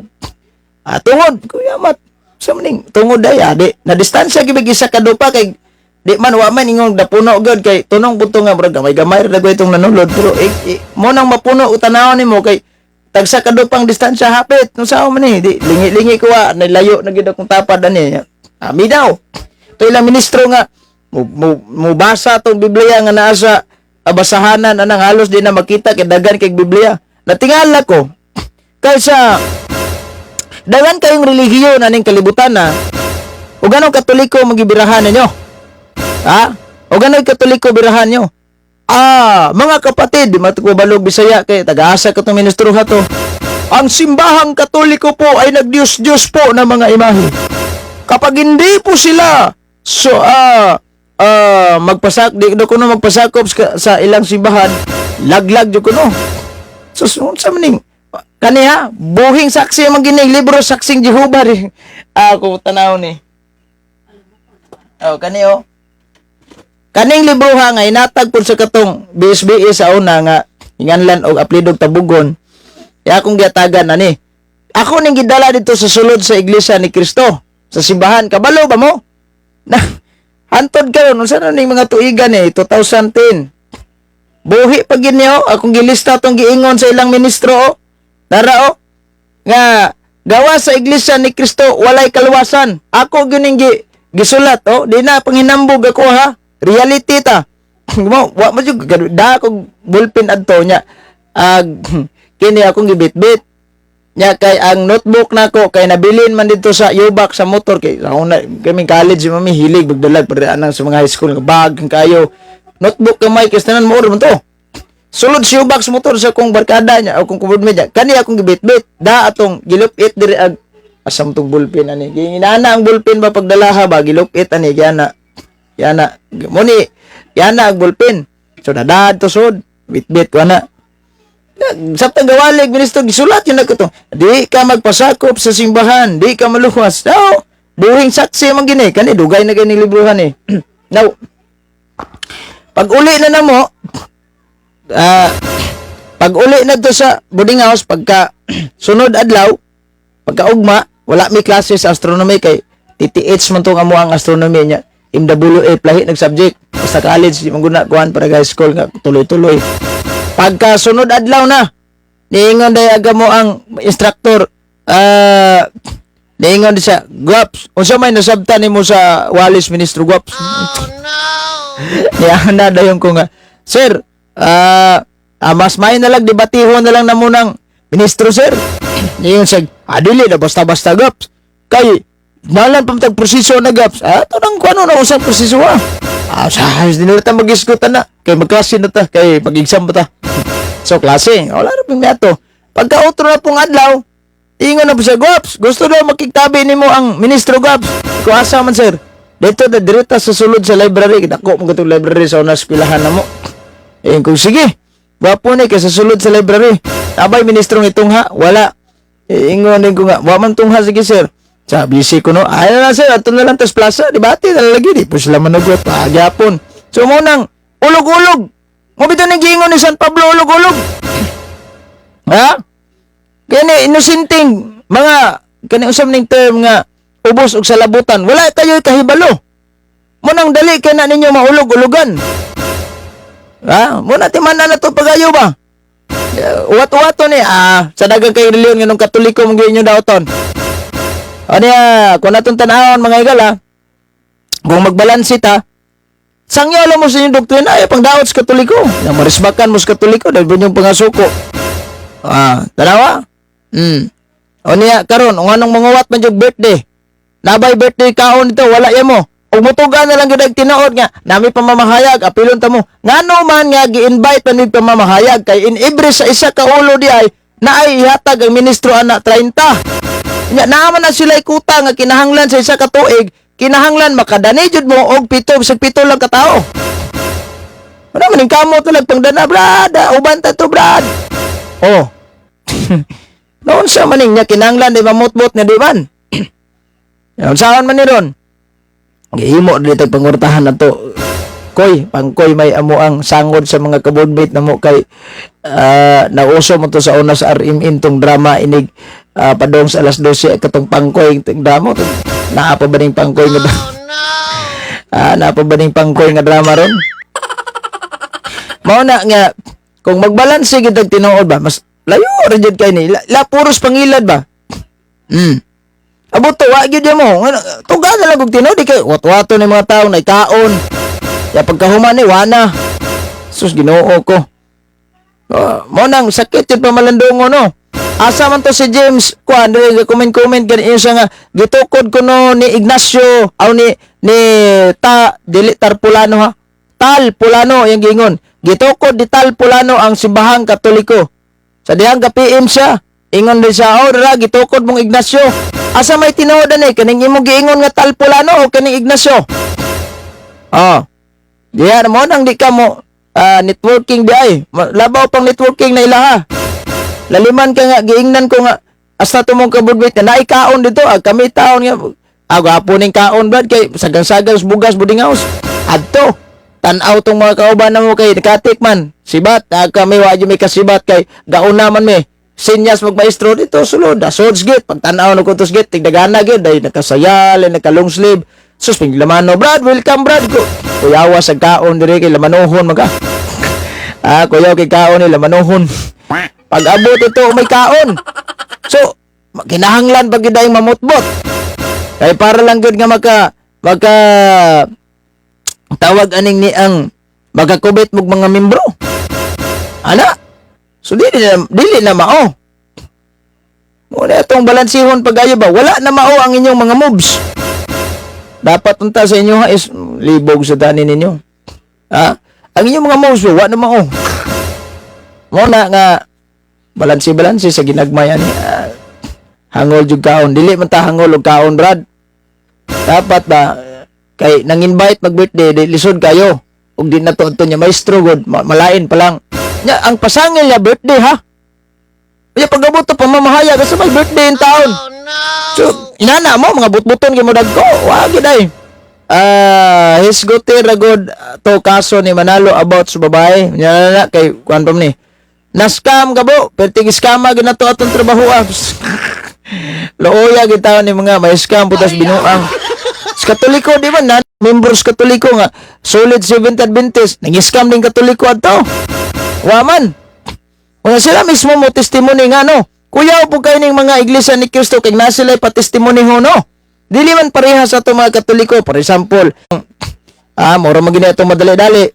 Ah, tungod kuya mat sa maning tungod day, ah, di na distansya gibig isa ka dupa kay di man wa man ingong dapuno gyud kay tunong buto nga murag gamay-gamay ra itong nanulod, pero eh, eh, mo nang mapuno utanawon nimo kay tagsa ka dupang distansya hapit no sao man ni di lingi-lingi ko wa nalayo na gid akong tapad ani. Ah, mi daw to ilang ministro nga mo basa tong Biblia nga naa sa basahanan anang halos di na makita kay daghan kay Biblia. Natingala ko kaysa daghan kayong relihiyon aning kalibutan na ug anong Katoliko magibirahan ninyo? Ha? O gano'y Katoliko birahan nyo? Ah, mga kapatid, di matuko balog Bisaya kay taga-asa ko tong ministro ha to. Ang simbahang Katoliko po ay nagdiyos-diyos po ng mga imahe. Kapag hindi po sila so magpasak di do kuno magpasakop sa ilang simbahan, laglag jud kuno. So sa maning kaniha buhing saksi man gining libro Saksing Jehova ri. Ako tanaw ni. Oh, kani oh. Kaning libro ha nga inatag pud sa katong BSBE sa una nga hinganlan og aplidog Tabugon. Ya akong giatagan ani. Ako ning gidala dito sa sulod sa Iglesia ni Cristo sa simbahan. Kabalo ba mo? Na hantod karon unsa na ning mga tuigan eh 2010. Buhi pa gid niyo akong gilista tong giingon sa ilang ministro oh. Nara oh. Nga gawa sa Iglesia ni Cristo walay kaluwasan. Ako gyud ning gisulat oh, di na panghinambog ako ha. Reality ta. Mo wa mo jud da akong ballpen adto nya. Ag kini akong gibitbit. Nya kay ang notebook nako kay nabilin man dito sa U-box sa motor kay sa una kami college mami hilig magdalag pero anang sa mga high school nga bag kayo. Notebook kamay kay tanan mo man to. Sulod si U-box motor sa akong barkada niya o kung kubod niya. Kani akong gibitbit. Da atong gilupit diri ag asam tong ballpen ani. Ginana ang ballpen ba pagdalaha ba gilupit ani yana. Yana mo ni yana ang ballpen. So dadad to sud bitbit ko ana. Sabtang gawalig ministro gisulat yun ako to. Di ka magpasakop sa simbahan, di ka maluwas. No. Buhing saksi man gini kani, dugay na gani librohan eh. Now, pag uli na namo, pag uli na to sa boarding house, pagka sunod adlaw, pagka ugma, wala mi klase sa astronomy kay TTH man tong amo ang astronomy niya. MWA plahi nag-subject. Basta college, di man guna kuan para high school nga tuloy-tuloy. Pagka sunod adlaw na, niingon day aga mo ang instructor, niingon di siya, "Guaps, unsa may nasabtan nimo sa Walis Ministro, Guaps?" Oh no! Niya na dayon ko nga, "Sir, mas may na lang, debatihon na lang namo ng ministro, sir." Niyon siya, "Dili na basta-basta, Gaps. Kay, nalan pa tag proseso na, Gaps." Ah, to nang kuano na usang proseso ah. Ah, sa dinulta mag-iskutan na. Kay magklase na ta, kay mag-exam pa ta. So, klase, wala na pong miato. Pagka otro na pong adlaw, ingon na po siya, "Gaps, gusto daw makigtabi nimo ang ministro, Gaps." Ko, "Asa man, sir?" "Dito na direta sa sulod sa library." Dako mo katong library sa una eskwelahan na mo. Eh kung sige. Gwapo ni kay sa sulod sa library. "Abay ministro itong ha, wala." Eh, ingon din ko nga, "Wa man tungha, sige sir." Sa busy ko no. "Ay na sir, ato na lang tas plaza, di ba ate na lagi di po sila manugot pa gyapon." So mo nang ulog-ulog. Mo bitaw ni giingon ni San Pablo, ulog-ulog. Ha? Kani inosenteng mga kani usam ning term nga ubos og salabutan, wala kayo kahibalo. Mo nang dali kay na ninyo maulog-ulugan. Ha? Mo na timan na to pagayo ba? Uwat-uwato ni sa dagang kay reliyon nga nung Katoliko mong inyo daoton. Ano ya, kung natong tanawon mga higala, kung magbalansi ta, sangyo alam mo sa inyong doktrina ay pangdaot sa Katoliko. Na marisbakan mo sa Katoliko dahil ba inyong pangasuko. Tanawa? O niya, karon, kung anong manguwat man yung birthday. Nabay birthday kaon nito, wala yan mo. Ug mutuga na lang gyud ang tinuod nga nami pamamahayag, apilon ta mo. Ngano man nga gi-invite man mig pamamahayag kay in every sa isa ka ulo di ay naay ihatag ang ministro ana 30. Nya naa man na sila kuta nga kinahanglan sa isa ka tuig, kinahanglan makadani jud mo og pito, bisag pito lang ka tawo. Wala man ning kamot na pangdana, brad, uban ta to, brad. Oh. Noon sa maning niya kinahanglan di mamutbot nga di man. Yan saan man ni ron. Gihimo dito pangurtahan na to. Koy, pangkoy may amo ang sangod sa mga kabudmate na mo kay nauso mo to sa una sa RMN tong drama inig padong sa alas 12 katong pangkoy tong drama to. Naa pa ba ning pangkoy nga Oh no! Naa pa ba ning pangkoy nga drama ron? Mao na nga kung magbalanse gid ang tinuod ba, mas layo ra jud kay ni. La puros pangilad ba? Abot to, wa gyud mo. Tuga na lang og tinuod di kay wat-wato ni mga tao na ikaon. Ya pagkahuman ni wana. Sus, Ginoo ko. Mo nang sakit yun pamalandungo no. Asa man to si James kuan diri comment comment gani siya nga gitukod ko no ni Ignacio aw ni ni ta dili Tarpulano ha. Tal Pulano yung giingon. Gitukod ni Tal Pulano ang simbahang Katoliko. Sa dihang ka PM siya. Ingon din siya, "Oh, dara, gitukod mong Ignacio." Asa may tinuod ani kaning imong giingon nga Tal Pulano o kaning Ignacio? Oh. Diyan mo nang di ka mo networking di ay. Labaw pang networking na ilaha. Laliman ka nga giingnan ko nga hasta tumong kabudwit na naikaon dito kami taon nga gwapo ning kaon, brad, kay sagang-sagang sa bugas boarding house. Adto tan-aw tong mga kauban na mo kay nakatik man. Sibat kami wa may kasibat kay gauna man mi. Sinyas magmaestro dito sulod, sulod gate, pagtan-aw na ko tos gate, tigdagana gyud dahil nakasayal, naka long sleeve. Sus, ping lamano, "Brad, welcome, brad ko." Kuyawa sa kaon dire kay lamanohon maga. Kuyaw kay kaon ni lamanohon. Pag abot ito, may kaon. So, kinahanglan pag gyud ay mamutbot. Kay para lang gyud nga maka maka tawag aning ni ang makakubit mog mga membro. Ana. So dili na mao. Muna itong balansihon pag-ayo ba? Wala na mao ang inyong mga moves. Dapat unta sa inyo ha is libog sa tani ninyo. Ha? Ang inyong mga moves wa na mao. Mo na nga balansi-balansi sa ginagmay ani. Hangol jud kaon. Dili man ta hangol og kaon, brad. Dapat ba kay nang invite mag birthday di lisod kayo. Ug di na to adto niya maestro god malain pa lang. Nya ang pasangil niya birthday ha. Nya pag-abot to pamamahayag sa may birthday in taon. Oh no! So, Inana mo mga butbuton kay mo dagko. Wa gid ay. Ah, hisgote ra gud to kaso ni Manalo about sa babae. Nya na na kay kuan pa man ni. Na-scam ka bo, perting scammer gid nato atong trabaho ah. Looya gid taon ni mga may scam putas binuang. Sa Katoliko di ba na members Katoliko nga solid Seventh Adventist nang scam din Katoliko adto. Wa man. Una sila mismo mo testimony nga no. Kuyaw po kayo ning mga Iglesia ni Cristo kay na sila pa testimony ho no. Dili man pareha sa ato mga Katoliko. For example, mura man gini atong madali-dali.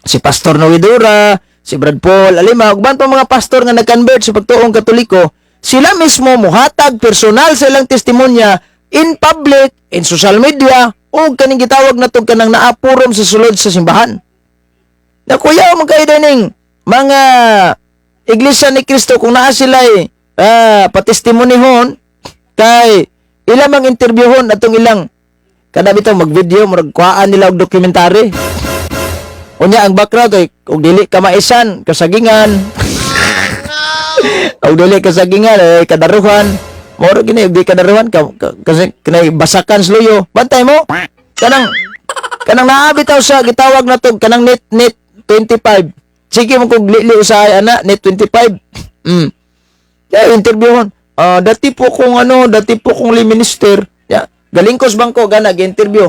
Si Pastor Novidura, si Brad Paul Alima, uban pa mga pastor nga nag-convert sa pagtuong Katoliko, sila mismo muhatag personal sa ilang testimonya in public, in social media, o kaning gitawag na tong kanang naapurom sa sulod sa simbahan. Na kuya man kayo ning mga Iglesia ni Cristo kung naa sila eh, patestimonihon kay ilang mang interviewhon atong ilang kada bitaw mag-video, murag kuhaan nila og dokumentary. Unya ang background ay og dili ka maisan kasagingan, og dili kasagingan ay kadaruhan, moro gini di kadaruhan ka, kasi kanay basakan sa luyo. Bantay mo kanang kanang naa bitaw sa gitawag na to kanang net net 25. Sige mo kog lili usahay ana net 25. Kaya interviewon. Ah, dati po kong ano, dati po kong lay minister. Ya, galing ko sa bangko gana gi-interview.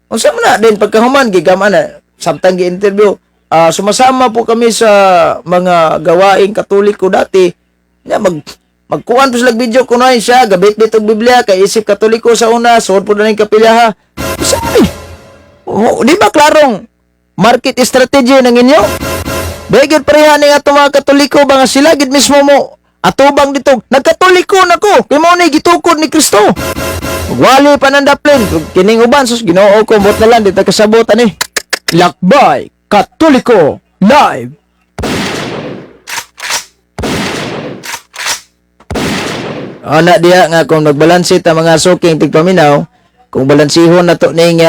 Unsa man na din pagkahuman gigama na samtang gi-interview. Ah, sumasama po kami sa mga gawaing Katoliko dati. Ya, magkuan po sila video kuno ay siya gabit-bit og Biblia kay isip Katoliko sa una, suod po na ning kapilya ha. Sabi, oh, di ba klarong market strategy ng inyo? Begit pareha ni ato mga Katoliko ba nga sila gid mismo mo atubang dito. Nagkatoliko na ko. Kay mao ni gitukod ni Kristo. Wali pa ng daplin. Kining uban sus Ginoo ko bot na lang di ta kasabot ani. Lakbay Katoliko Live. Ana diha nga kung nagbalanse ta mga suking tigpaminaw, kung balansihon na to ning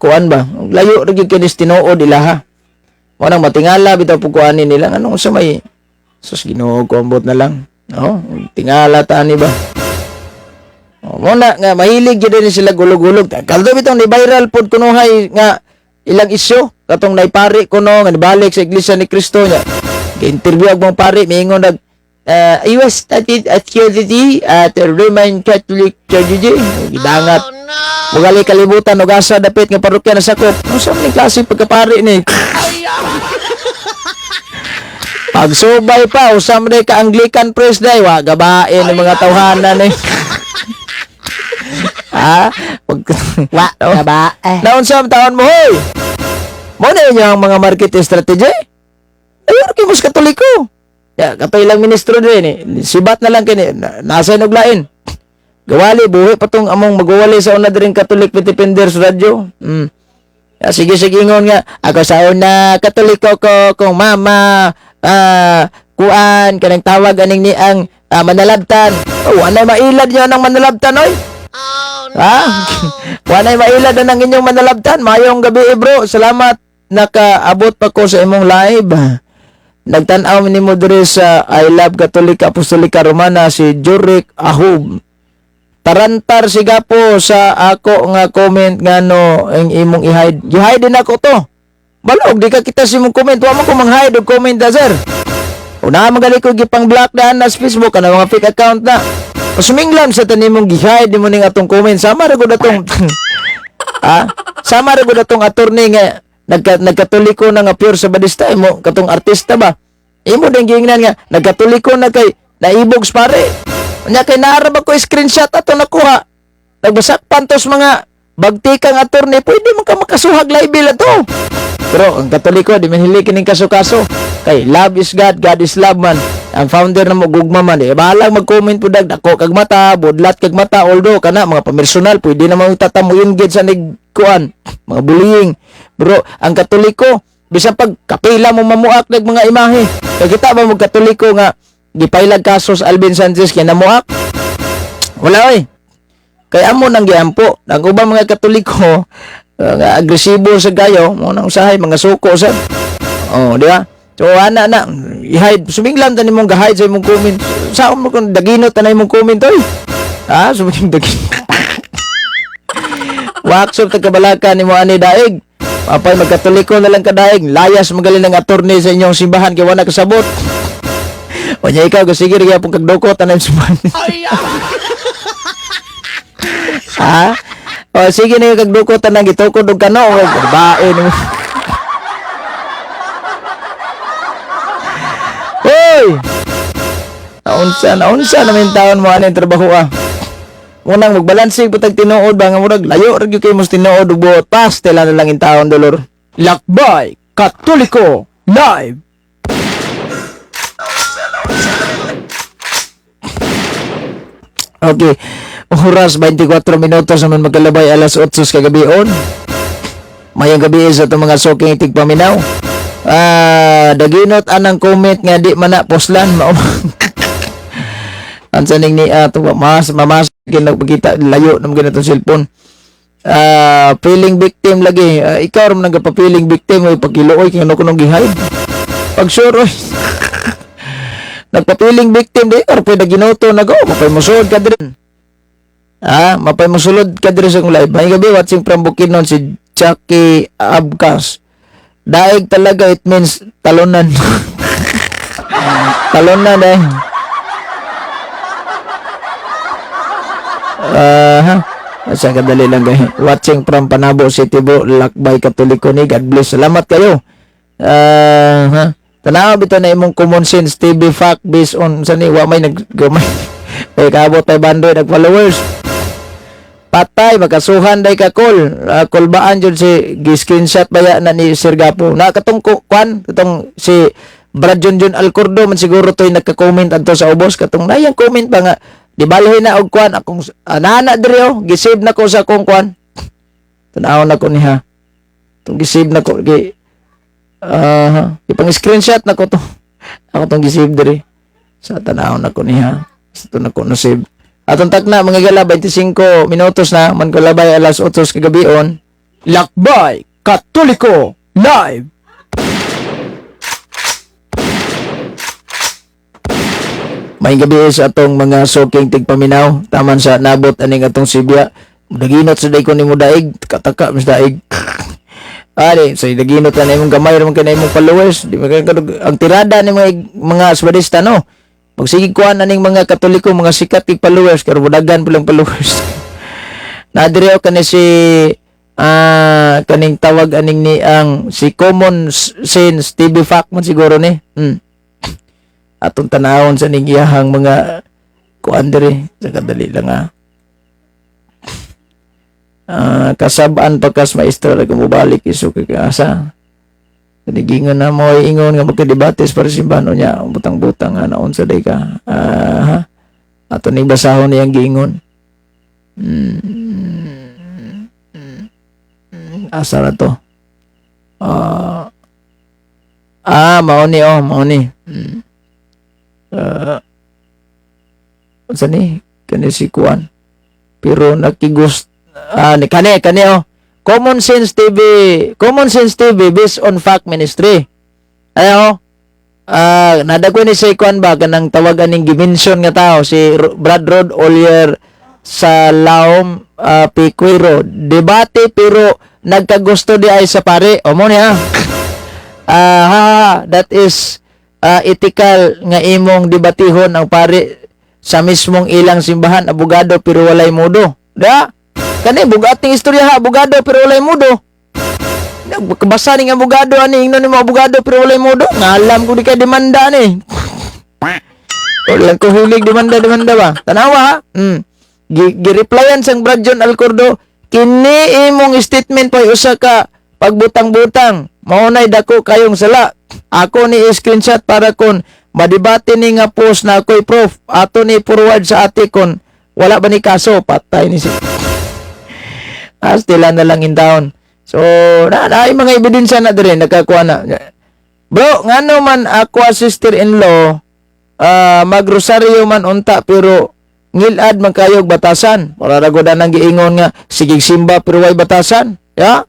kuan ba? Layo ra gyud kinis tinuod ilaha. Mo nang matingala bitaw pug kuanin nila anong sa may sus Ginoo ko ambot na lang. No, tingala ta ani ba? Oh, mo na nga mahilig gyud din sila gulog-gulog. Kaldo bitong ni viral pod kunuhay nga ilang isyu katong naipari kuno nga nibalik sa Iglesia ni Cristo nya. Gi-interview ang mga pari miingon nag I was studied at Unity at Roman Catholic Church. Gidangat. Mugali kalibutan og asa dapit nga parokya na sakop. Unsa man ni klase pagkapari ni? Pagsubay pa usa man ka Anglican priest day wa gabain ng mga tawhanan ni. Ha? Pag Wa, gabae. Naunsa ang taon mo hoy? Mo na inyo ang mga market strategy? Ayun kay mas Katoliko. Ya, kato ilang ministro din eh. Sibat na lang kini, nasa inog lain. Gawali buhi pa tong among magwali sa una dring Catholic Defenders radyo. Ya, sige sige ingon nga ako sa una Katoliko ko kung mama kuan kanang tawag aning ni ang manalabtan. Oh, wanay mailad niya ng manalabtan oy. Ha? Wanay mailad na ng inyong manalabtan. Mayong gabi eh, bro. Salamat nakaabot pa ko sa imong live. Nagtan-aw nimo diri sa I Love Katolika Apostolika Romana si Juric Ahub. Tarantar si Gapo sa ako nga comment nga no ang imong i-hide. Gi-hide din ako to. Balog di ka kita sa imong comment. Wa man ko mang-hide og comment da sir. Una man gali ko gipang block daan na sa Facebook kana mga fake account na. Pasuminglam sa tanimong gi-hide nimo ning atong comment. Sama ra gud atong ha? Sama ra gud atong attorney nga nagkatoliko na nga pure sa badista imo katong artista ba? Imo din giingnan nga nagkatoliko na kay naibog sa pare. Nya kay naara ba ko screenshot ato nakuha. Nagbasakpan tos mga bagtikang attorney pwede man ka makasuhag libel ato. Pero ang Katoliko di man hili kining kaso-kaso. Kay love is God, God is love man. Ang founder na mo gugma man eh. Bahalang mag-comment po dag dako kag mata, budlat kag mata, although kana mga pamersonal pwede na mga tatamuin gid sa nigkuan, mga bullying. Bro, ang Katoliko bisan pag kapila mo mamuak nag mga imahe. Kay kita ba mo Katoliko nga gipailag kaso sa Alvin Sanchez kay namuak? Wala oy. Kay amo nang giampo. Ang ubang mga Katoliko nga agresibo sa gayo, mo nang usahay mga suko sa. Oh, di ba? So ana na i-hide, suminglan ta nimong ga-hide sa imong comment. Sa mo kung daginot ta na imong comment, oy. Ah, suminglan daginot. Workshop ta kabalaka nimo ani daig. Apay magkatoliko na lang kadaig. Layas magaling ng attorney sa inyong simbahan kay wala kasabot. O nya ikaw sige ra gyapon kag dukot anay simbahan. Ha? O sige na yung kag dukot anang gitukod og kano o bae nimo. Hoy! Naunsa, naunsa namin taon mo ani trabaho ah. Munang magbalansing putag tinuod ba nga murag layo ra gyud kay mos tinuod ug buot pastela na lang in taon dolor. Lakbay Katoliko Live. Okay. Oras 24 minutos naman magkalabay alas 8 sa kagabion. Mayang gabi sa itong mga soking tigpaminaw. Ah, daginot anang comment nga di man na poslan mao. Ang saning ni ato mas mamas nagpakita layo naman ganitong cellphone. Ah, feeling victim lagi. Ah, ikaw ra man nagpa-feeling victim oy pagkiluoy kay ano kunong gihide. Pag sure oy. Nagpa-feeling victim di or pwede ginuto na go mapay mosulod ka diri. Ah, mapay mosulod ka diri sa akong live. May gabi watching from Bukidnon si Jackie Abcas. Daig talaga, it means talunan. Talunan eh. Ah, uh, kadali lang guys. Watching from Panabo City bro, Lakbay Katoliko ni God bless. Salamat kayo. Ah, ha. Tanaw bitaw na imong common sense TV fact based on sa ni wa may naggamay. May kaabot 500 nag followers. Patay makasuhan day ka call. Kulbaan jud si gi-screenshot baya na ni Sir Gapo. Na katong kwan katong si Brad John John Alcordo man siguro to'y nagka-comment adto sa ubos katong nayang comment pa nga di balhin na og kwan akong nana diri oh gisave na ko sa akong kwan. Tan-aw na ko niya. Tong gisave na ko gi ipang screenshot na ko to. Ako tong gisave diri. Sa tan-aw na ko niya. Sa to na ko na save. Atong takna mga gala 25 minutos na man ko labay alas 8 kagabion. Lakbay Katoliko Live. May gabi sa atong mga soking tigpaminaw. Taman sa nabot aning atong sibya. Daginot sa day ko nimo daig, kataka mas daig. Ari, sa daginot na imong gamay ra man kay na imong followers. Di ba kay ang tirada ni mga espadista no. Pagsigig kuan aning mga Katoliko, mga sikat tig followers pero budagan pa lang followers. Nadiri ako kani si kaning tawag aning ni ang si Common Sense TV Fact man siguro ni. Atong tanawon sa ning iyahang mga kuan diri sa kadali lang ah. Ah, kasab-an pagkas maestro ra mobalik iso kay asa. Kanigingon na mo ingon nga magkadebate para simbahan niya butang-butang nga naunsa day ka. Ah, ha? Ato ning basahon niyang giingon. Asa ra to? Ah, mao ni oh, mao ni. Unsa ni? Kani si Kuan. Pero nakigust ni kani kani oh. Common Sense TV, Common Sense TV based on fact ministry. Ay oh. Ah, nadagko ni si Kuan ba kanang tawagan ning gimension nga tao si Brad Rod Olier sa Laom Piquero. Debate pero nagkagusto di ay sa pare. O mo niya. Ah, ha, ha, that is ethical nga imong debatihon ang pare sa mismong ilang simbahan, abogado pero walay mudo. Da? Kani bugating istorya ha, abogado pero walay mudo. Kabasa ning abogado ani ingnon nimo abogado pero walay mudo. Ngalam ko di kay demanda ni. Walang ko hulig demanda demanda ba. Tanawa ha. Gi-replyan sang Brad John Alcordo kini imong statement pay usa ka pagbutang-butang. Mao nay dako kayong sala. Ako ni screenshot para kon madebate ni nga post na ako'y prof ato ni forward sa ate kon wala ba ni kaso patay ni si Astila na lang in town. So, na ay mga ebidensya na dire nakakuha na. Bro, ngano man ako a sister-in-law magrosaryo man unta pero ngilad man kayog batasan. Para ra gud ang giingon nga sige simba pero way batasan. Ya?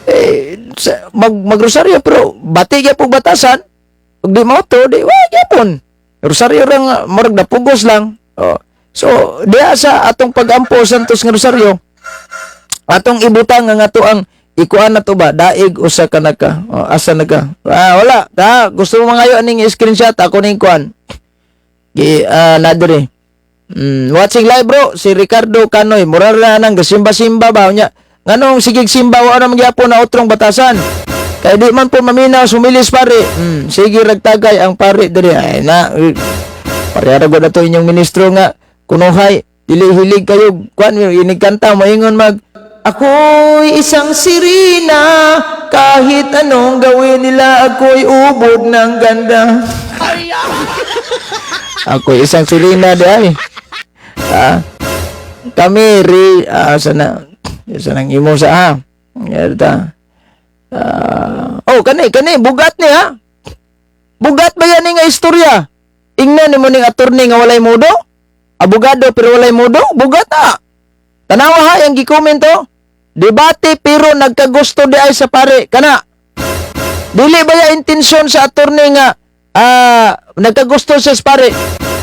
Eh, magrosaryo pero bati gyapon batasan. Ug di mo to, di wa gyapon. Rosaryo rang murag napugos lang. Oh. So, diha sa atong pagampo Santos nga Rosaryo, atong ibutang nga ato ang ikuan na to ba, daig usa ka naka, oh, asa na ka? Ah, wala ta gusto mo mangayo aning screenshot ako ning kuan gi na diri. Watching live, bro, si Ricardo Canoy, mura ra nang gasimba-simba ba nya, nganong sigig simba, wa na magyapon na otrong batasan kay di man po maminaw sumilis pare. Sige ragtagay ang pare diri ay na parehara gud ato inyong ministro nga kunuhay dili hilig kayo kuan inig kanta moingon mag "Ako'y isang sirena, kahit anong gawin nila, ako'y ubod ng ganda. Ako'y isang sirena" di ay. Ah, kami ri sana sa nang imo sa ha. Yarta. Ah, oh, kani kani bugat ni ha. Bugat ba yan nga istorya? Ingnan nimo ning attorney nga walay mudo? Abogado pero walay mudo? Bugat ah. Tanawa ha, yung gi-comment oh. Debate pero nagkagusto di ay sa pare. Kana. Dili ba ya intensyon sa attorney nga nagkagusto siya sa pare?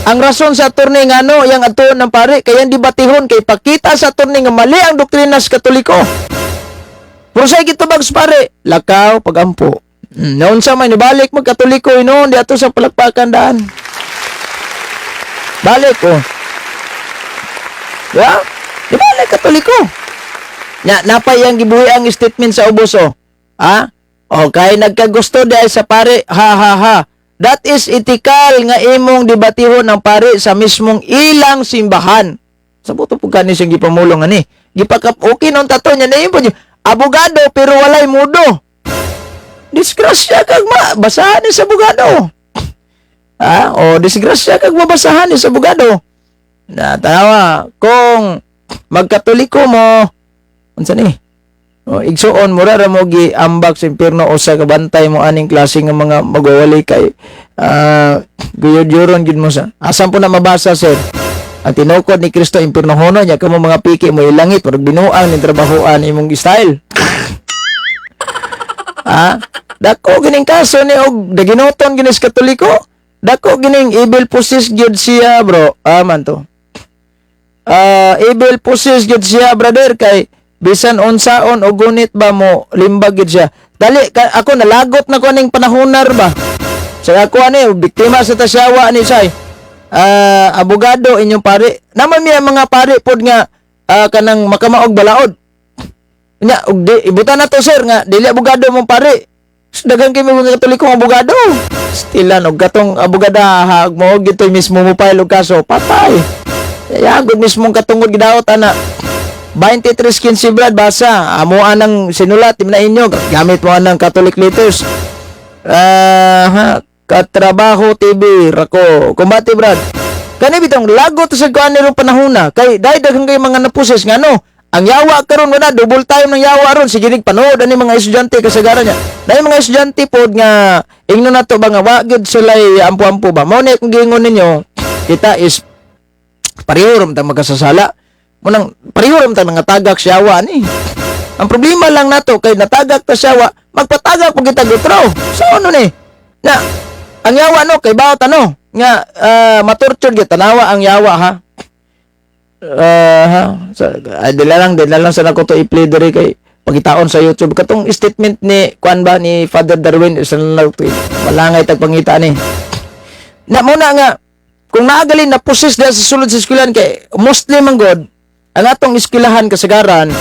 Ang rason sa attorney nga ano, yang atuon ng pare, kaya hindi batihon kay pakita sa attorney nga mali ang doktrina sa Katoliko. Pero sa gitubag sa pare, lakaw pagampo. Naunsa man nibalik mag Katoliko inoon di ato sa palakpakan daan. Balik oh. Ya? Di balik Katoliko. Nya napay ang gibuhi ang statement sa ubos oh. Ha? Okay, nagkagusto di ay sa pare, ha ha ha. That is ethical nga imong debatihon ng pare sa mismong ilang simbahan. Sa buto po gani siyang gipamulong ani. Gipakap okay nung tato niya na po niya. Abogado pero walay mudo. Disgrasya kag ma basahan ni sa abogado. Ha? O disgrasya kag mabasahan ni sa abogado. Na tawa kung magkatoliko mo unsa ni? O, igsuon mura ra mo gi ambak sa impierno usa ka bantay mo aning klase nga mga magwawali kay guyod-yuron gid mo sa. Asan po na mabasa, sir? Ang tinukod ni Kristo impiernohono niya kamo mga piki mo ilangit murag binuang ning trabahoan imong style. Ha? Dako gining kaso ni og daginoton gini sa Katoliko. Dako gining evil possessed gyud siya, bro. Ah, man to. Ah, evil possessed gyud siya, brother, kay bisan unsaon o gunit ba mo limbag gyud siya. Dali ka, ako nalagot na ko aning panahonar ba. Sa ako ani biktima sa tasyawa ni say. Ah, abogado inyong pare. Naman miya mga pare pod nga kanang makamaog balaod. Nya og di ibutan na to, sir, nga dili abogado mong pare. Daghang kay mga Katoliko ang abogado. Stilan og katong abogada ha mo gitoy mismo mo file og kaso patay. Yagod mismong katungod gidaot ana. 23:15, Brad, basa. Amo anang sinulat na inyo gamit mo anang Catholic letters. Ah, ha, Katrabaho TV rako. Kumbati, Brad. Kani bitong lagot sa kuan nirong panahona kay dahil daghang kay mga napuses nga no. Ang yawa karon wala double time ng yawa ron sige nig panood ani mga estudyante kasagaran niya. Dahil mga estudyante pod nga ingno nato ba nga wa gyud sila ampo-ampo ba. Mao na kung giingon ninyo kita is pareho ra man tang magkasasala. Munang pareho ra man tang nga tagak sa yawa ni. Ang problema lang nato kay natagak ta sa yawa, magpatagak pag kita gutro. So ano ni? Na ang yawa no kay bawat ano nga matorture gyud tanawa ang yawa ha. Ha? Sa, ay, dila lang sa nako to i-play diri kay pagitaon sa YouTube katong statement ni kuan ba ni Father Darwin sa lang to malangay tag pangita ni. Na mo na nga kung naagalin na possess dahil sa sulod sa eskwelahan kay Muslim ang God ang atong eskwelahan kasagaran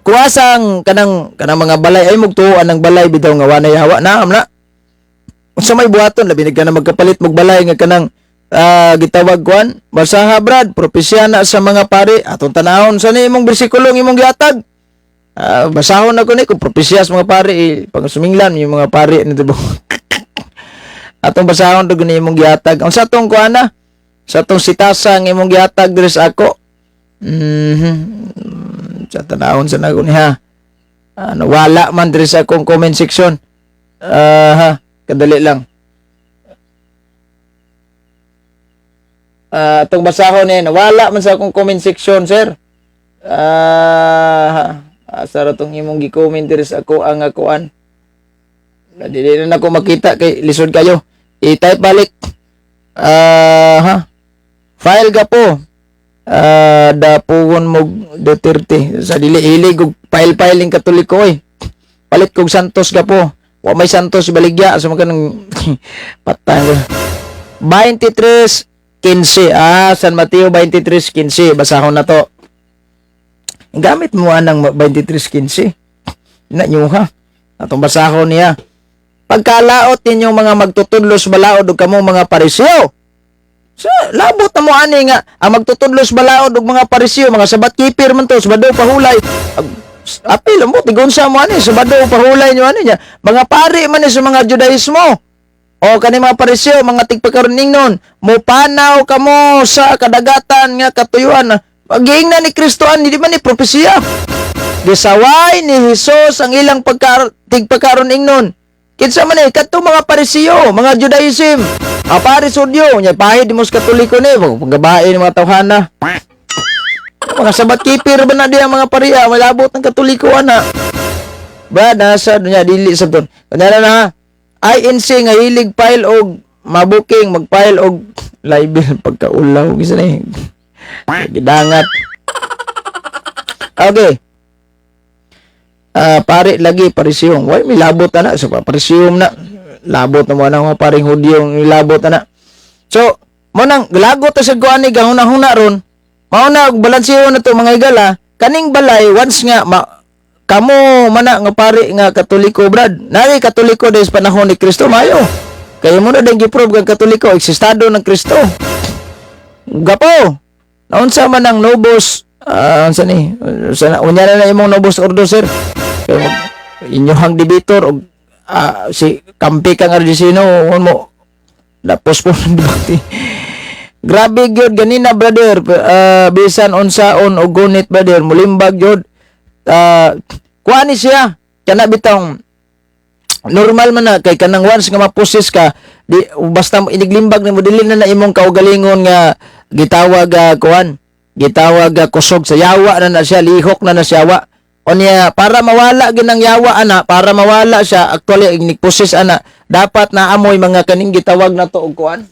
kuwasang kanang kanang mga balay ay mugtuoan ng balay bitaw nga wanay hawa na am na unsa may buhaton labi na magkapalit mog balay nga kanang gitawag kuan. Basaha, Brad, propesya na sa mga pare. Atong tanahon sa ni imong bersikulo ng imong gihatag. Basahon ako ni kung propesya sa mga pare eh, pag suminglan yung mga pare ni diba. Atong basahon do ni imong gihatag ang sa atong kuan na sa atong sitasa ng imong gihatag diri sa ako. Sa tanahon sa nako niya. Ano, wala man diri sa akong comment section. Ah, ha, kadali lang. Ah, atong basahon eh, nawala man sa akong comment section, sir. Ah, Asa ra tong imong gi-comment diri sa ako ang kuan? Dili na nako makita kay lisod kayo. I-type balik. Ah, ha. File ka po. Ah, dapugon mo Duterte sa dili hilig og file-filing Katoliko oy. Palit kog Santos ka po. Wa may Santos baligya sa mga kanang patay ko. 23:15. Ah, San Mateo 23:15. Basahon na to. Gamit mo anang 23:15. Na nyo ha. Atong basahon niya. Pagkalaot ninyong mga magtutudlos balaod ug kamong mga Pariseo. So, labot na mo ani nga ang magtutudlos balaod ug mga Pariseo, mga sabat keeper man to, Sabado pahulay. Apil mo tigunsa mo ani, Sabado pahulay nyo ani niya. Mga pari man ni sa mga Judaismo. O kani mga Pariseo, mga tigpakaroning nun, mupanaw kamo sa kadagatan nga katuyuan. Giingnan ni Kristo ani, di man ni propesiya. Gisaway ni Hesus ang ilang tigpakaron ingnon. Kinsa man eh, kadto mga Pariseo, mga Judaism. Ah, Paris Hudyo, nya pahid mo sa Katoliko ni, paggabae ni mga tawhana. Mga sabat keeper ba na di ang mga pariya, malabot ng Katoliko ana. Ba nasa niya dili sa ton. Kunyara na ha. INC nga hilig file og mabuking, mag-file og libel pagkaulaw gisa ni. Gidangat. Okay. Ah, pare lagi parisiyong. Why may labot ana so parisiyong na. Labot na mo na mga paring Hudyo milabot ana. So, mo nang lagot ta sa kuan ni gahuna-huna ron. Mao na og balanseho na to, mga higala. Kaning balay once nga ma, kamo mana nga pare nga Katoliko, brad. Nari Katoliko des panahon ni Kristo mayo. Kaya mo na din giprove kang Katoliko eksistado ng Kristo. Gapo. Naunsa man ang Novus, ah, unsa ni? Unsa na unya na na imong Novus Ordo, sir. Kay mag inyohang debater og si kampi kang Argesino mo lapos po ng debate. Grabe gyud ganina, brother, bisan unsaon og gunit, brother, mulimbag gyud. Kuha ni siya kana bitong normal man na kay kanang once nga ma-possess ka di basta mo iniglimbag nimo, dili na na imong kaugalingon nga gitawag, kuan gitawag, kusog sa yawa na na siya, lihok na na siya wa. Unya para mawala ginang yawa ana, para mawala siya actually inig-possess ana, dapat na amoy mga kaning gitawag na to og kuan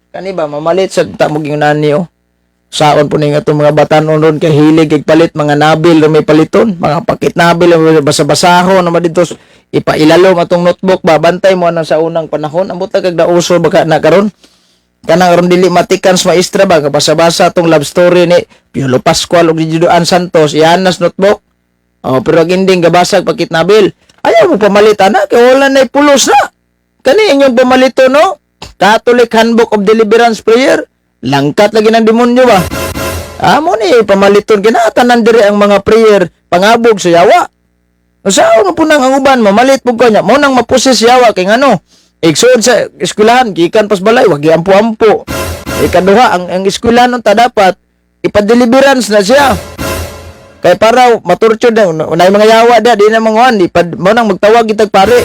kani ba, mamalit sa ta mo gingunan niyo saon po ning atong mga batanon ron kay hilig kay palit mga nabil na may paliton, mga pakit nabil basa-basahon naman dito, ipailalom atong notebook ba. Bantay mo anang sa unang panahon, ambot na kag nauso baka na karon, kanang aron dili matikan sa maestra ba, kabasa-basa atong love story ni Piolo Pascual ug ni Juduan Santos ihanas notebook. Oh, pero ang ending gabasag pakit nabil. Ayaw mo pamalit ana kay wala na pulos na kani inyong pamalito, no? Catholic Handbook of Deliverance Prayer, langkat lagi ng demonyo ba. Amo ni pamaliton kinatanan diri ang mga prayer pangabog sa yawa. Usaon mo po nang ang uban mamalit pug kanya mo nang ma-possess yawa kay ngano? Igsuod sa eskwelahan gikan pas balay wag ampo-ampo. Ikaduha, ang eskwelahan unta dapat ipa-deliverance na siya. Kay para matorture na unay mga yawa da di na manguan ipad mo nang magtawag kitag pare.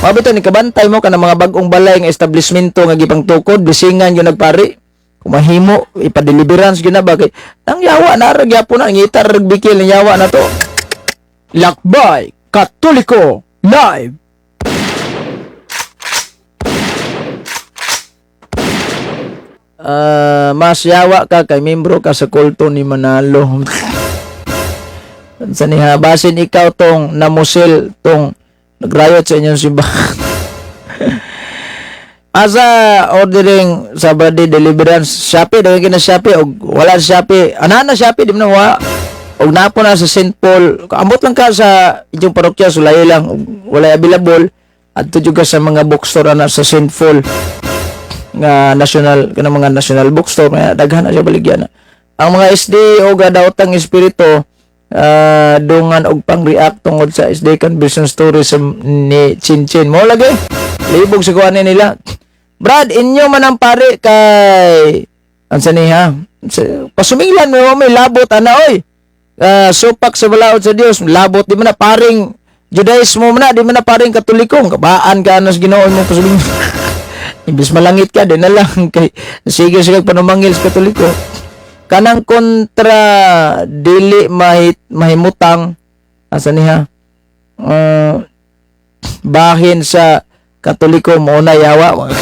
Mabito ni kabantay mo kanang mga bag-ong balay nga establishmento nga gipangtukod, bisingan yun nagpari. Kung mahimo, ipa-deliverance gyud na ba kay nang yawa na ra gyapon na ngita ra bikil ng yawa na to. Lakbay Katoliko Live. Ah, mas yawa ka kay membro ka sa kulto ni Manalo. Sa niha, basin ikaw tong namusil tong nagrayot sa inyong simbahan. Asa ordering sa body deliverance Shopee, daghan kina Shopee og wala sa Shopee. Ana na Shopee di man na wa. Og napo na sa St. Paul. Ambot lang ka sa inyong parokya, sulay lang og walay available adto jud ka sa mga bookstore ana sa St. Paul nga national, kanang mga national bookstore nga daghan na siya baligyan na. Ang mga SD o gadaotang espiritu, dungan og pang-react tungod sa SD conversion story sa ni Chin Chin mo lagi libog sa kuan nila. Brad, inyo man ang pare kay ansa ni ha, pasuminglan mo may labot ana oy. Supak sa balaod sa Dios, labot di man na paring Judaismo man na, di man na paring Katoliko, kabaan ka na sa Ginoo mo pasuminglan. Imbis malangit ka, di na lang. Kay, sige sige panumangil sa Katoliko. Kanang kontra dili mahimutang Asa niya? Bahin sa Katoliko mo na yawa. Oh no.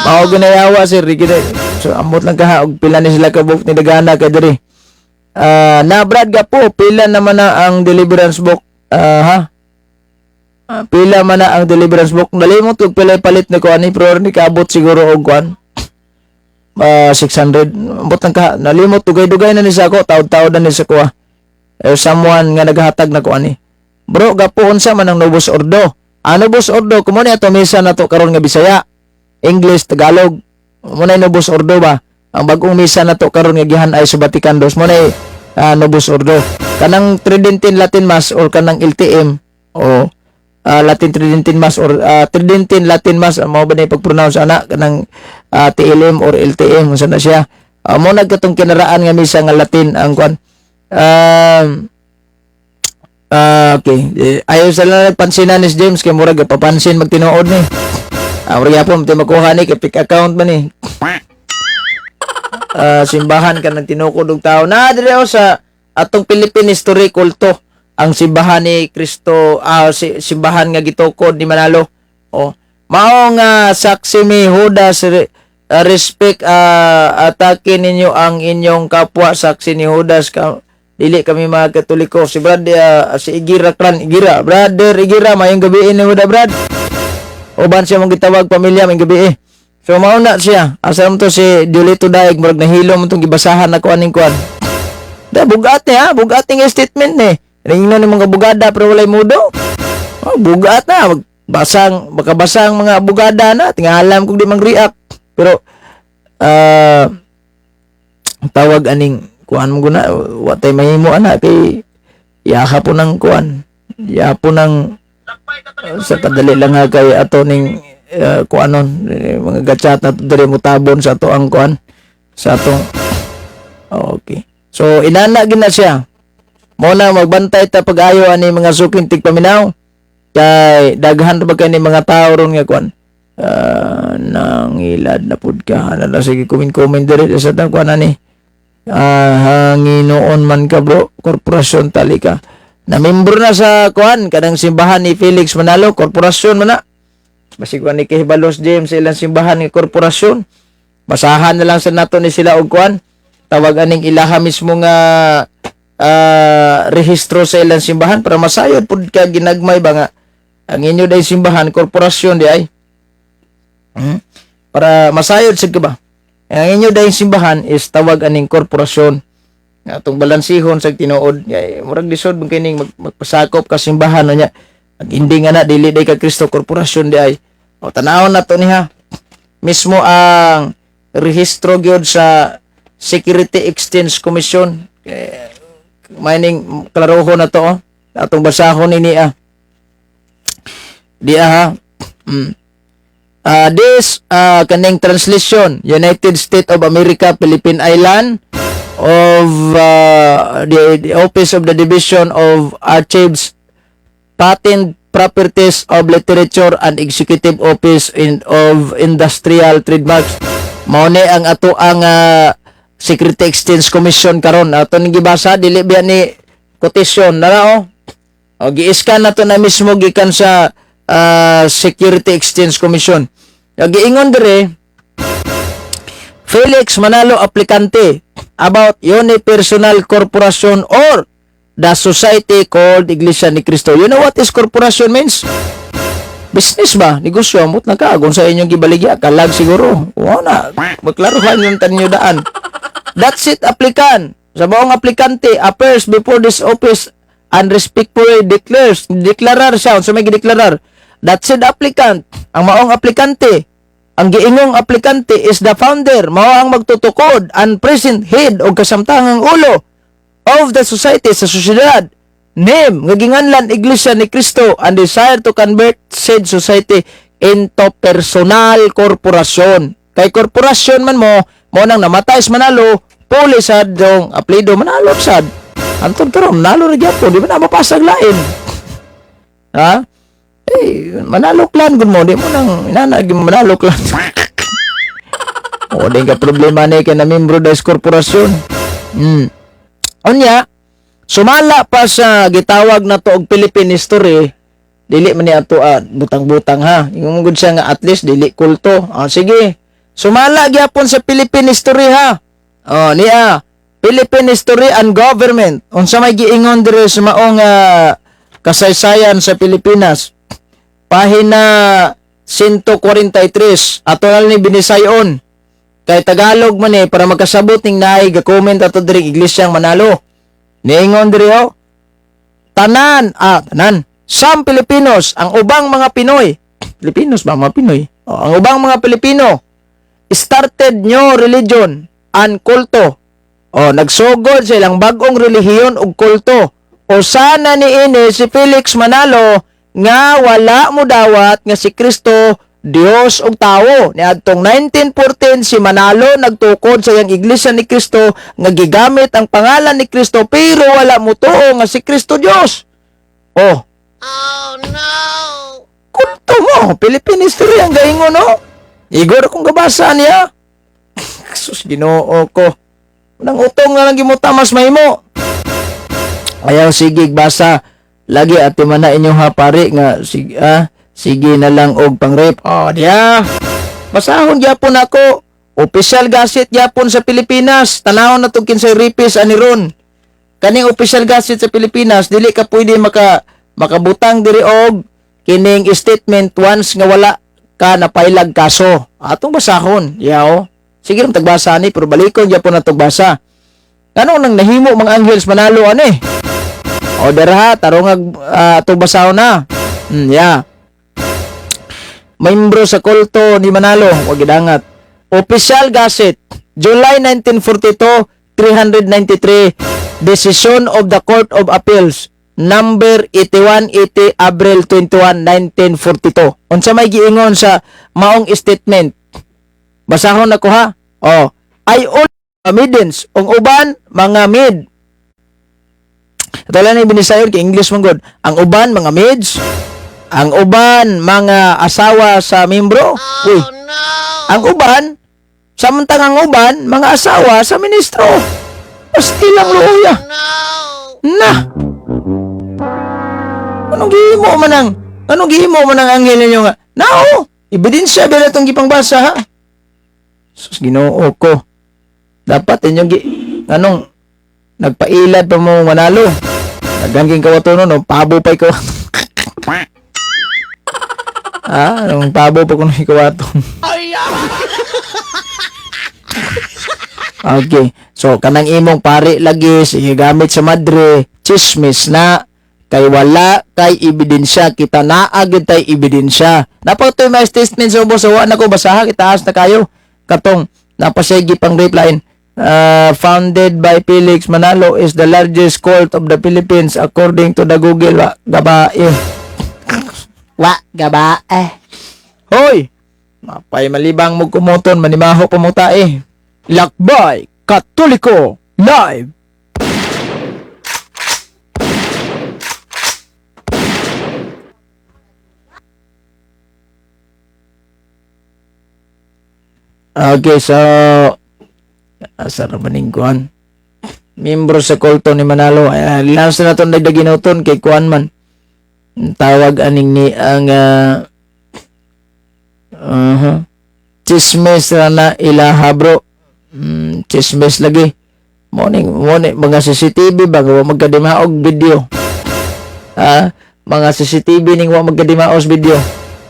Mao ginayawa, sir. Di gina. So amot lang ka ha og pila ni sila ka book ni dagana kay diri. Na Brad Gapo, pila naman na ang deliverance book, ha? Pila man na ang deliverance book. Nalimot og pila palit ni ko ani, pero ni kaabot siguro og kuan. 600. Ambot lang ka. Nalimot, dugay-dugay na ni sa ako, taod-taod na ni sa kuha. Eh, someone nga naghatag na ko ani. Bro, Gapo, unsa man ang Novus Ordo? Ang Novus Ordo, kumo ni ato misa na to karon nga Bisaya, English, Tagalog. Mo na Novus Ordo ba? Ang bagong misa na to karon nga gihan ay sa Vatican II. Mo na Novus Ordo. Kanang Tridentine Latin Mass or kanang LTM o Latin Tridentine Mass or Tridentine Latin Mass, mao ba na pag-pronounce ana, kanang TLM or LTM, unsa na siya. Mo nagkatong kinaraan nga misa nga Latin ang kuan. Okay. Eh, ayaw sa lang nagpansinan ni James kay murag papansin magtinuod ni. Murag yapon ti makuha ni kay fake account man ni. Simbahan ka ng tinukod og tao. Na dire oh, sa atong Philippine history, kulto ang simbahan ni Kristo, simbahan nga gitukod ni Manalo. Oh. Mao nga saksi mi Judas, respect, atake ninyo ang inyong kapwa, saksi ni Judas ka, dili kami mga Katoliko. Si Brad, si Igira Clan Igira, Brother Igira, mayong gabi ni Huda, Brad. Uban siya mong gitawag pamilya, mayong gabi eh. So mao na siya. Asa mo to si Julito Daig, murag nahilo mo tong gibasahan na kuan ning kuan. Da bugat ni ha, bugat ni nga statement ni. Ringnan ni mga bugada pero walay mudo. Oh, bugat na basang makabasang mga bugada na tingalam kung di mang react. Pero tawag aning kuan mo guna, wa tay mahimo ana kay yaha po ng kuan. Ya po ng sa kadali lang ha kay ato ning kuanon eh, mga gatchat na diri mo tabon sa ato ang kuan sa atong. Okay. So inana gina siya. Mo na magbantay ta pag-ayo ani mga suking tigpaminaw kay daghan ra ba kay ni mga tao ron nga kuan. Nangilad na pud ka na lang, sige, comment comment diri sa tang kuan ani. Hanginoon man ka, bro, korporasyon tali ka. Na membro na sa kuan kanang simbahan ni Felix Manalo, korporasyon man na. Basig wa ni Kihibalos James sa ilang simbahan nga korporasyon. Basahan na lang sa nato ni sila og kuan. Tawag aning ilaha mismo nga rehistro sa ilang simbahan para masayod pud ka ginagmay ba nga ang inyo day simbahan korporasyon di ay. Para masayod sad ka ba? Ang inyo day simbahan is tawag aning korporasyon. Nga atong balansihon sa tinuod kay murag lisod man kining magpasakop ka simbahan no nya. Ang hindi nga na dili day ka Kristo, korporasyon di ay. O tanawon na to niya. Mismo ang rehistro gyud sa Security Exchange Commission. Eh, mining klaroho na to oh. Atong basahon ini ah. Di ah ha. This kaning translation, United States of America, Philippine Island of the Office of the Division of Archives, Patent Properties of Literature and Executive Office of Industrial Trademarks. Mao ni ang ato ang Security Exchange Commission karon. Ato ning gibasa, dili biya ni quotation na oh. O gi-scan na to na mismo gikan sa Security Exchange Commission. O, giingon dire, Felix Manalo aplikante about unipersonal corporation or the society called Iglesia ni Cristo. You know what is corporation means? Business ba? Negosyo, amot na ka. Kung sa inyong gibaligya, kalag siguro. Wala na. Magklaruhan yung tanyo daan. That's it, applicant. Sa buong aplikante appears before this office and respectfully declares, deklarar siya, so may gideklarar. That's it, applicant. Ang maong aplikante, ang giingong aplikante is the founder, mao ang magtutukod and present head o kasamtangang ulo of the society, sa sosyedad name nga ginganlan Iglesia ni Cristo and desire to convert said society into personal corporation. Kay korporasyon man mo, mo nang namatay si Manalo, puli sad dong apelyido Manalo sad. Antod karon Manalo ra gyapon, di ba na mapasag lain? Ha? Eh, Manalo clan gud mo, di mo nang inana gyud Manalo clan. O, di ka problema ni kay na membro da korporasyon. Unya, Sumala pa sa gitawag na to og Philippine history, dili man ni ato butang-butang ha. Ingon gud siya nga at least dili kulto. Ah, sige. Sumala gyapon sa Philippine history ha. Oh, niya. Philippine history and government. Unsa may giingon diri sa maong kasaysayan sa Pilipinas? Pahina 143. Ato na ni Binisayon. Kay Tagalog man eh, para magkasabot ning naay ga-comment ato diri Iglesyang Manalo. Niingon diri oh. Tanan, tanan. Some Filipinos, ang ubang mga Pinoy. Filipinos ba mga Pinoy? Oh, ang ubang mga Pilipino started new religion and kulto. Oh, nagsugod sa ilang bag-ong relihiyon ug kulto. O sana ni ini si Felix Manalo nga wala mo dawat nga si Kristo Dios ug tawo. Niadtong 1914 si Manalo nagtukod sa iyang Iglesia ni Kristo nga gigamit ang pangalan ni Kristo pero wala mo tuo nga si Kristo Dios. Oh. Oh no. Kulto mo, Philippine history ang gaingon no. Igor kung gabasa niya. Sus, Ginoo ko. Nang utong na lang gimuta mas mahimo. Ayaw sige basa lagi ati man na inyong ha pare nga sige, sige na lang og pangrep. Oh, diya. Basahon gyapon ako. Official gazette gyapon sa Pilipinas. Tanawon na tong kinsay ripis ani ron. Kaning official gazette sa Pilipinas dili ka pwede makabutang diri og kining statement once nga wala ka napailag kaso. Atong basahon. Yaw. Sige lang tagbasa ni pero balikon gyapon na basa. Ano nang nahimo mga anghels Manalo ani? O dara tarong atong basahon na. Yeah. Membro sa kulto ni Manalo, wag gidangat. Official Gazette, July 1942, 393, Decision of the Court of Appeals, number 8180, April 21, 1942. Unsa may giingon sa maong statement? Basahon ako ha. Oh, I all maidens, ang uban mga maid. Ito lang ni binisayon kay English man gud. Ang uban mga maids, ang uban mga asawa sa membro. Uy. Ang uban, samtang ang uban mga asawa sa ministro. Pastilang luya. Na. Anong gihimo man ang anong gihimo man ang anghel ninyo nga? Nao, ebidensya ba itong gipangbasa ha? Sus, Ginoo ko. Dapat inyong anong nagpailad pa mo Manalo. Daghan king kawatono no, pabo pa ikaw. Anong pabo pa kuno ikawaton. Okay. So kanang imong pare lagi sige gamit sa madre, chismis na kay wala kay ebidensya kita naa gyud tay ebidensya. Napatoy may statement sa ubos wa na ko basaha itaas na kayo katong napasigi pang reply. Founded by Felix Manalo is the largest cult of the Philippines according to the Google. Wa gabae. Wa gaba eh. Hoy! Mapay malibang mo kumuton, manimaho pa mo tae. Lakbay Katoliko Live. Okay, so asa na ba ning kuan? Membro sa kulto ni Manalo. Ay, last na itong dagdaginuton kay kuan man. Ang tawag aning ni ang chismes ra na ilaha bro. Chismes lagi. Morning, morning, mga CCTV ba wa magkadimaog video. Ha? Mga CCTV ning wa magkadimaos video.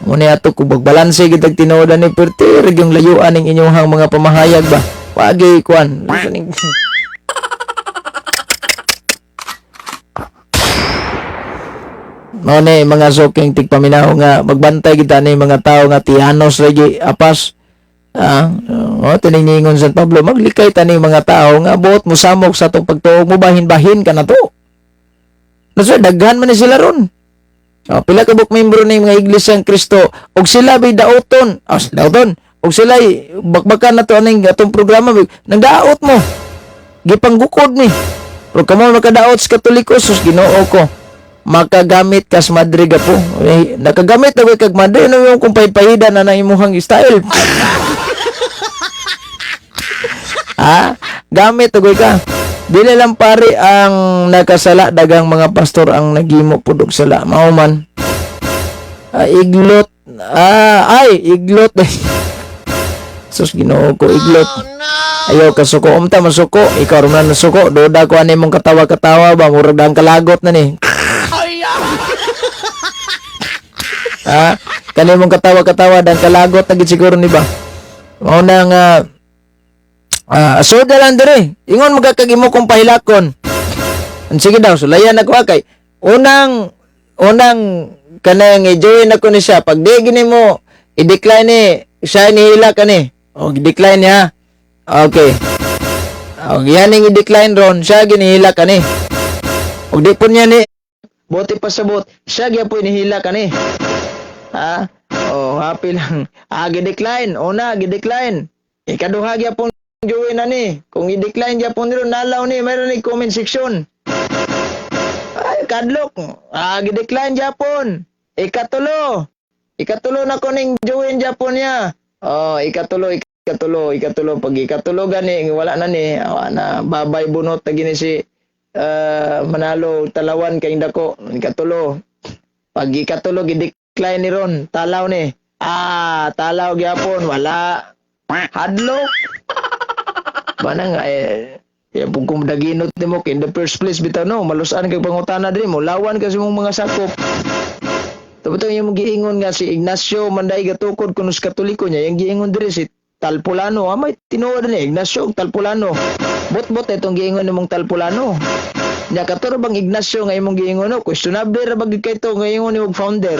Muna ato kung magbalanse gid tag tinuod ani perti ra yung layuan ning inyong mga pamahayag ba. Wagi kuan. Mao ni mga soking tigpaminaw nga magbantay kita ni mga tao nga tiyanos lagi apas. Oh, tiningingon San Pablo, maglikay tani mga tao nga buot mo samok sa atong pagtuo mo bahin-bahin ka na to. Nasa daghan man ni sila ron. Oh, pila ka buok membro ni mga Iglesia ng Kristo og sila bay daoton. Oh, daoton. Og sila bakbakan na to aning atong programa nangdaot mo. Gipanggukod ni. Pero kamo makadaot sa Katoliko sus Ginoo ko. Makagamit kas madre gapo. Eh, nakagamit na kag madre no yung kung paypayida na na imuhang style. Ha? Gamit ugay ka. Dili lang pari ang nakasala, dagang mga pastor ang naghimo pud og sala. Mao man. Ah, iglot. Ah, ay, iglot. Sus, Ginoo ko, iglot. Ayaw ka suko, umta masuko, ikaw ra man nasuko, duda ko ani mong katawa-katawa ba, murag dang kalagot na ni. Ha? Kani mong katawa-katawa dang kalagot na gid siguro ni ba? Mao na nga so lang dire. Ingon magkakag imo kong pahilakon. Ang sige daw, sulayan ako ha, kay unang unang kanang i-join ako ni siya. Pag di gini mo i-decline ni siya, nihila ka ni. O i-decline niya. Okay. O yan yung i-decline ron, siya ginihila ka ni. Og di po niya ni bote pasabot, siya gyapon nihila ka ni. Ha? Oh, happy lang. Ah, gi-decline. Una, gi-decline. Ikaduha gyapon join na ni. Kung i-decline gyapon nilo, nalaw ni, mayroon ni comment section. Ay, kadlok. Ah, gi-decline gyapon. Ikatulo. Ikatulo na ko ning join gyapon niya. Oh, ikatulo, ikatulo, ikatulo. Pag ikatulo gani, wala na ni, wala na, babay bunot na gini si Manalo, talawan kay dako. Ikatulo. Pag ikatulo, gi-decline ni ron, talaw ni. Ah, talaw gyapon, wala. Hadlok. Bana nga eh, ya pug kung daginot nimo kay in the first place bitaw no, malusan kay pangutana diri mo, lawan kasi mong mga sakop. Tapos yung giingon nga si Ignacio Manday gatukod kuno sa Katoliko niya, yung giingon diri si Talpulano, ah, may tinuod ni Ignacio ug Talpulano. Bot-bot itong giingon nimong Talpulano. Nya kato ra bang Ignacio nga imong giingon no, questionable ra ba gyud kay to nga ingon nimong founder.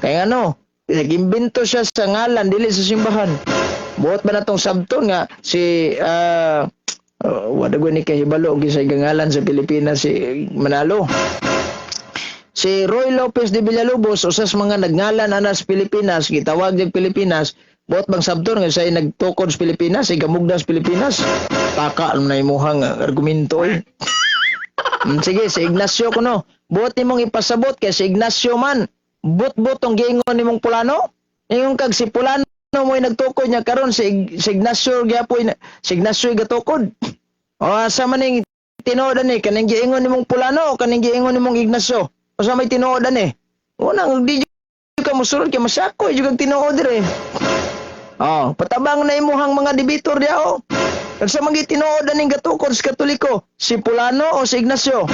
Kaya ano, nag-imbento siya sa ngalan dili sa simbahan. Buot ba na tong sabton nga si wala ko ni kahibalo og sa ngalan sa Pilipinas si Manalo. Si Roy Lopez de Villalobos, usas mga nagngalan ana sa Pilipinas, gitawag og Pilipinas, buot bang sabton nga siya nagtukod sa Pilipinas, igamugda sa Pilipinas? Taka na imuhang argumento eh. Sige, si Ignacio kuno. Buot nimong ipasabot kay si Ignacio man. But-but tong giingon nimong Pulano. Ingon kag si Pulano mo'y nagtukod niya karon si Ignacio gyapon, si Ignacio gatukod. O asa man ning tinuod ani, kaning giingon nimong Pulano o kaning giingon nimong Ignacio? Usa may tinuod ani? Unang di jud ka mosulod kay masako jud kag tinuod dire. Oh, patabang na imuhang mga debater diha oh. Kag sa mga tinuod aning gatukod sa Katoliko, si Pulano o si Ignacio?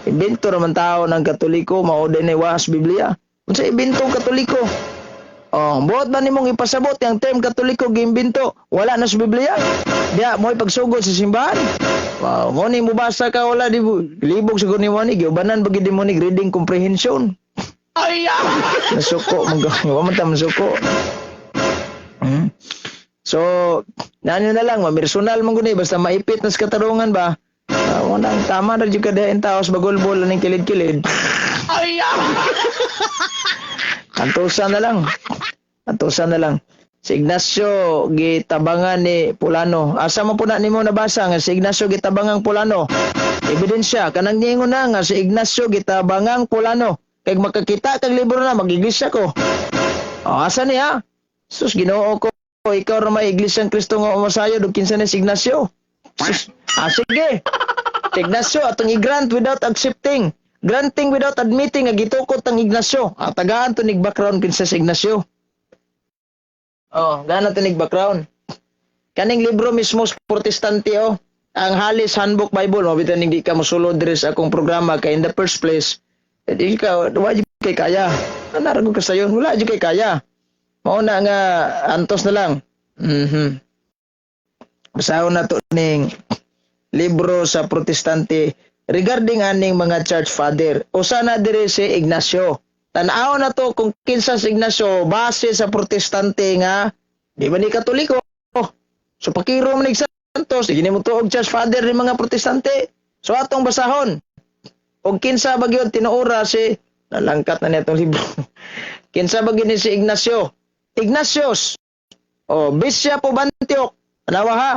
Ibento raman tao ng Katoliko, mao din ni was Biblia. Unsa ibento Katoliko? Oh, buot ba nimong ipasabot yang term Katoliko giimbento, wala na sa Biblia? Diya mo'y pagsugod sa simbahan. Wow, mo ni mubasa ka wala di libog sa nimo ni giubanan ba gid mo ni reading comprehension. Ay, nasuko man wa man ta masuko. So, nano na lang, mamersonal man guni basta maipit na sa katarungan ba. Unang tama na jud ka diha tao sa bagulbol aning kilid-kilid. Ay! Antusan na lang. Antusan na lang. Si Ignacio gitabangan ni Pulano. Asa mo po na nimo nabasa nga si Ignacio gitabangang Pulano? Ebidensya kanang niingon na nga si Ignacio gitabangang Pulano. Kay makakita kag libro na mag-iglesia ko. O, asa niya? Sus, Ginoo ko, ikaw ra may Iglesia Kristo nga umasayod ug kinsa ni si Ignacio? Sus, ah, sige. Si Ignacio atong i-grant without accepting. Granting without admitting nga gitukod tang Ignacio. Ah, tagaan to nig background kinsa si Ignacio. Oh, gana to nig background. Kaning libro mismo sa Protestante oh. Ang Halis Handbook Bible, mao bitan hindi ka mosulod diri sa akong programa kay in the first place, eh, di ka wa jud kay kaya. Ana ra ka sayon, wala jud kay kaya. Mao na nga antos na lang. Basahon na to ning libro sa Protestante regarding aning mga church father. Usa na diri si Ignacio. Tan-aw na to kung kinsa si Ignacio base sa Protestante nga di ba ni Katoliko. So pakiro man ni Santos, di mo tuog church father ni mga Protestante. So atong basahon. Og kinsa ba gyud tinuora si nalangkat na niya itong libro. Kinsa ba gyud ni si Ignacio? Ignatius. O Bishop of Antioch. Tanawa ha.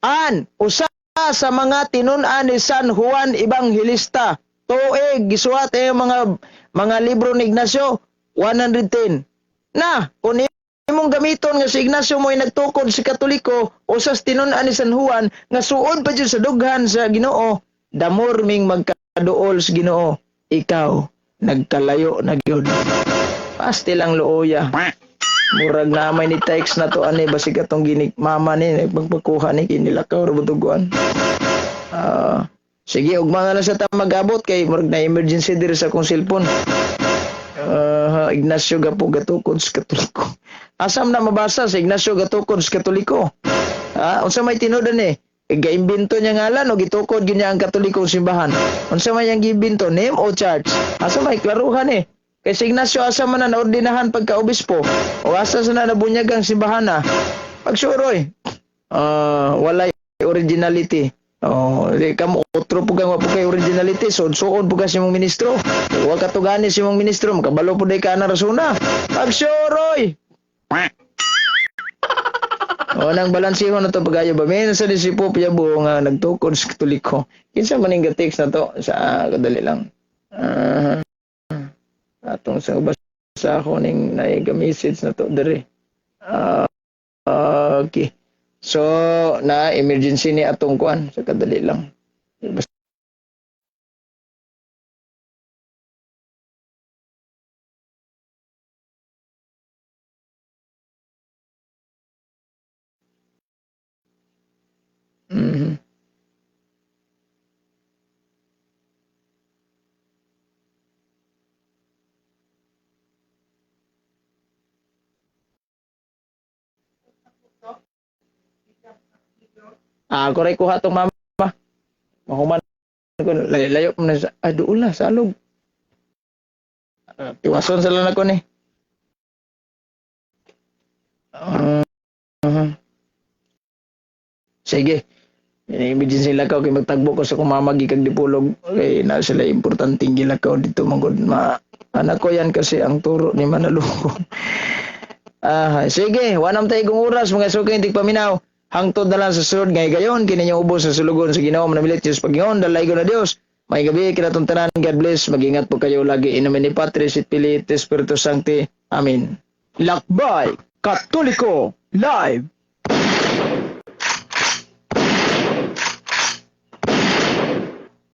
An usa sa mga tinun-an ni San Juan Evangelista. Tuig gisuwat eh mga libro ni Ignacio 110. Na kung Imong gamiton nga si Ignacio mo'y nagtukod si Katoliko, usas tinun-an ni San Juan nga suod pa jud sa dughan sa Ginoo, damor ming magkaduol sa Ginoo, ikaw nagkalayo na gyud. Pastil ang luoya. Murag na may ni text na to ani, basig atong ginig mama ni nagpagpakuha ni kinilakaw ra butuguan. Ah, sige, ugma na lang sa ta mag-abot kay murag na emergency diri sa akong cellphone. Ah, Ignacio Gapo gatukod sa Katoliko. Asam na mabasa sa Ignacio gatukod sa Katoliko? Ah, unsa may tinuod ni? Gaimbento niya ngalan o gitukod gyud niya ang Katolikong simbahan? Unsa may yang giimbento, name o church? Asa may klaruhan eh? Kay si Ignacio, asa man na naordinahan pagka-obispo? O asa sa na nabunyag ang simbahan na? Pagsuroy. Ah, walay originality. Oh, di kamo otro po kang wa po kay originality, so suod po ka sa imong ministro. Wa ka tugani sa imong ministro, makabalo po day ka na rasuna. Pagsuroy. O nang balansihon na to pagayo ba? Minsan sa di si Pope Yabo nga nagtukod sa Katoliko. Kinsa man ning text na to sa kadali lang. Ah, atong sa basa ako ning naiga message na to diri. Ah, okay. So na emergency ni atong kuan sa kadali lang. Ah, ako ray kuha tong mama. Mahuman ko layo, layo man sa ay doon na sa alog. Ah, tiwason sa lang ako ni. Ah, Sige. Emergency lakaw kay magtagbo ko sa kong mama gikag dipulog kay na sila importanteng gilakaw dito manggod ma anak ko yan kasi ang turo ni Manaluko. Ah, sige, wanam tayo kong oras, mga suki hindi paminaw. Hangtod na lang sa sunod ngay gayon kini inyong ubos sa sulugon sa Ginoo, manamilit Diyos Pagingon, dalaygon na Dios. May gabi kinatong tanan, God bless. Mag-ingat po kayo lagi. In nomine Patris et Filii et Spiritus Sancti. Amen. Lakbay Katoliko Live.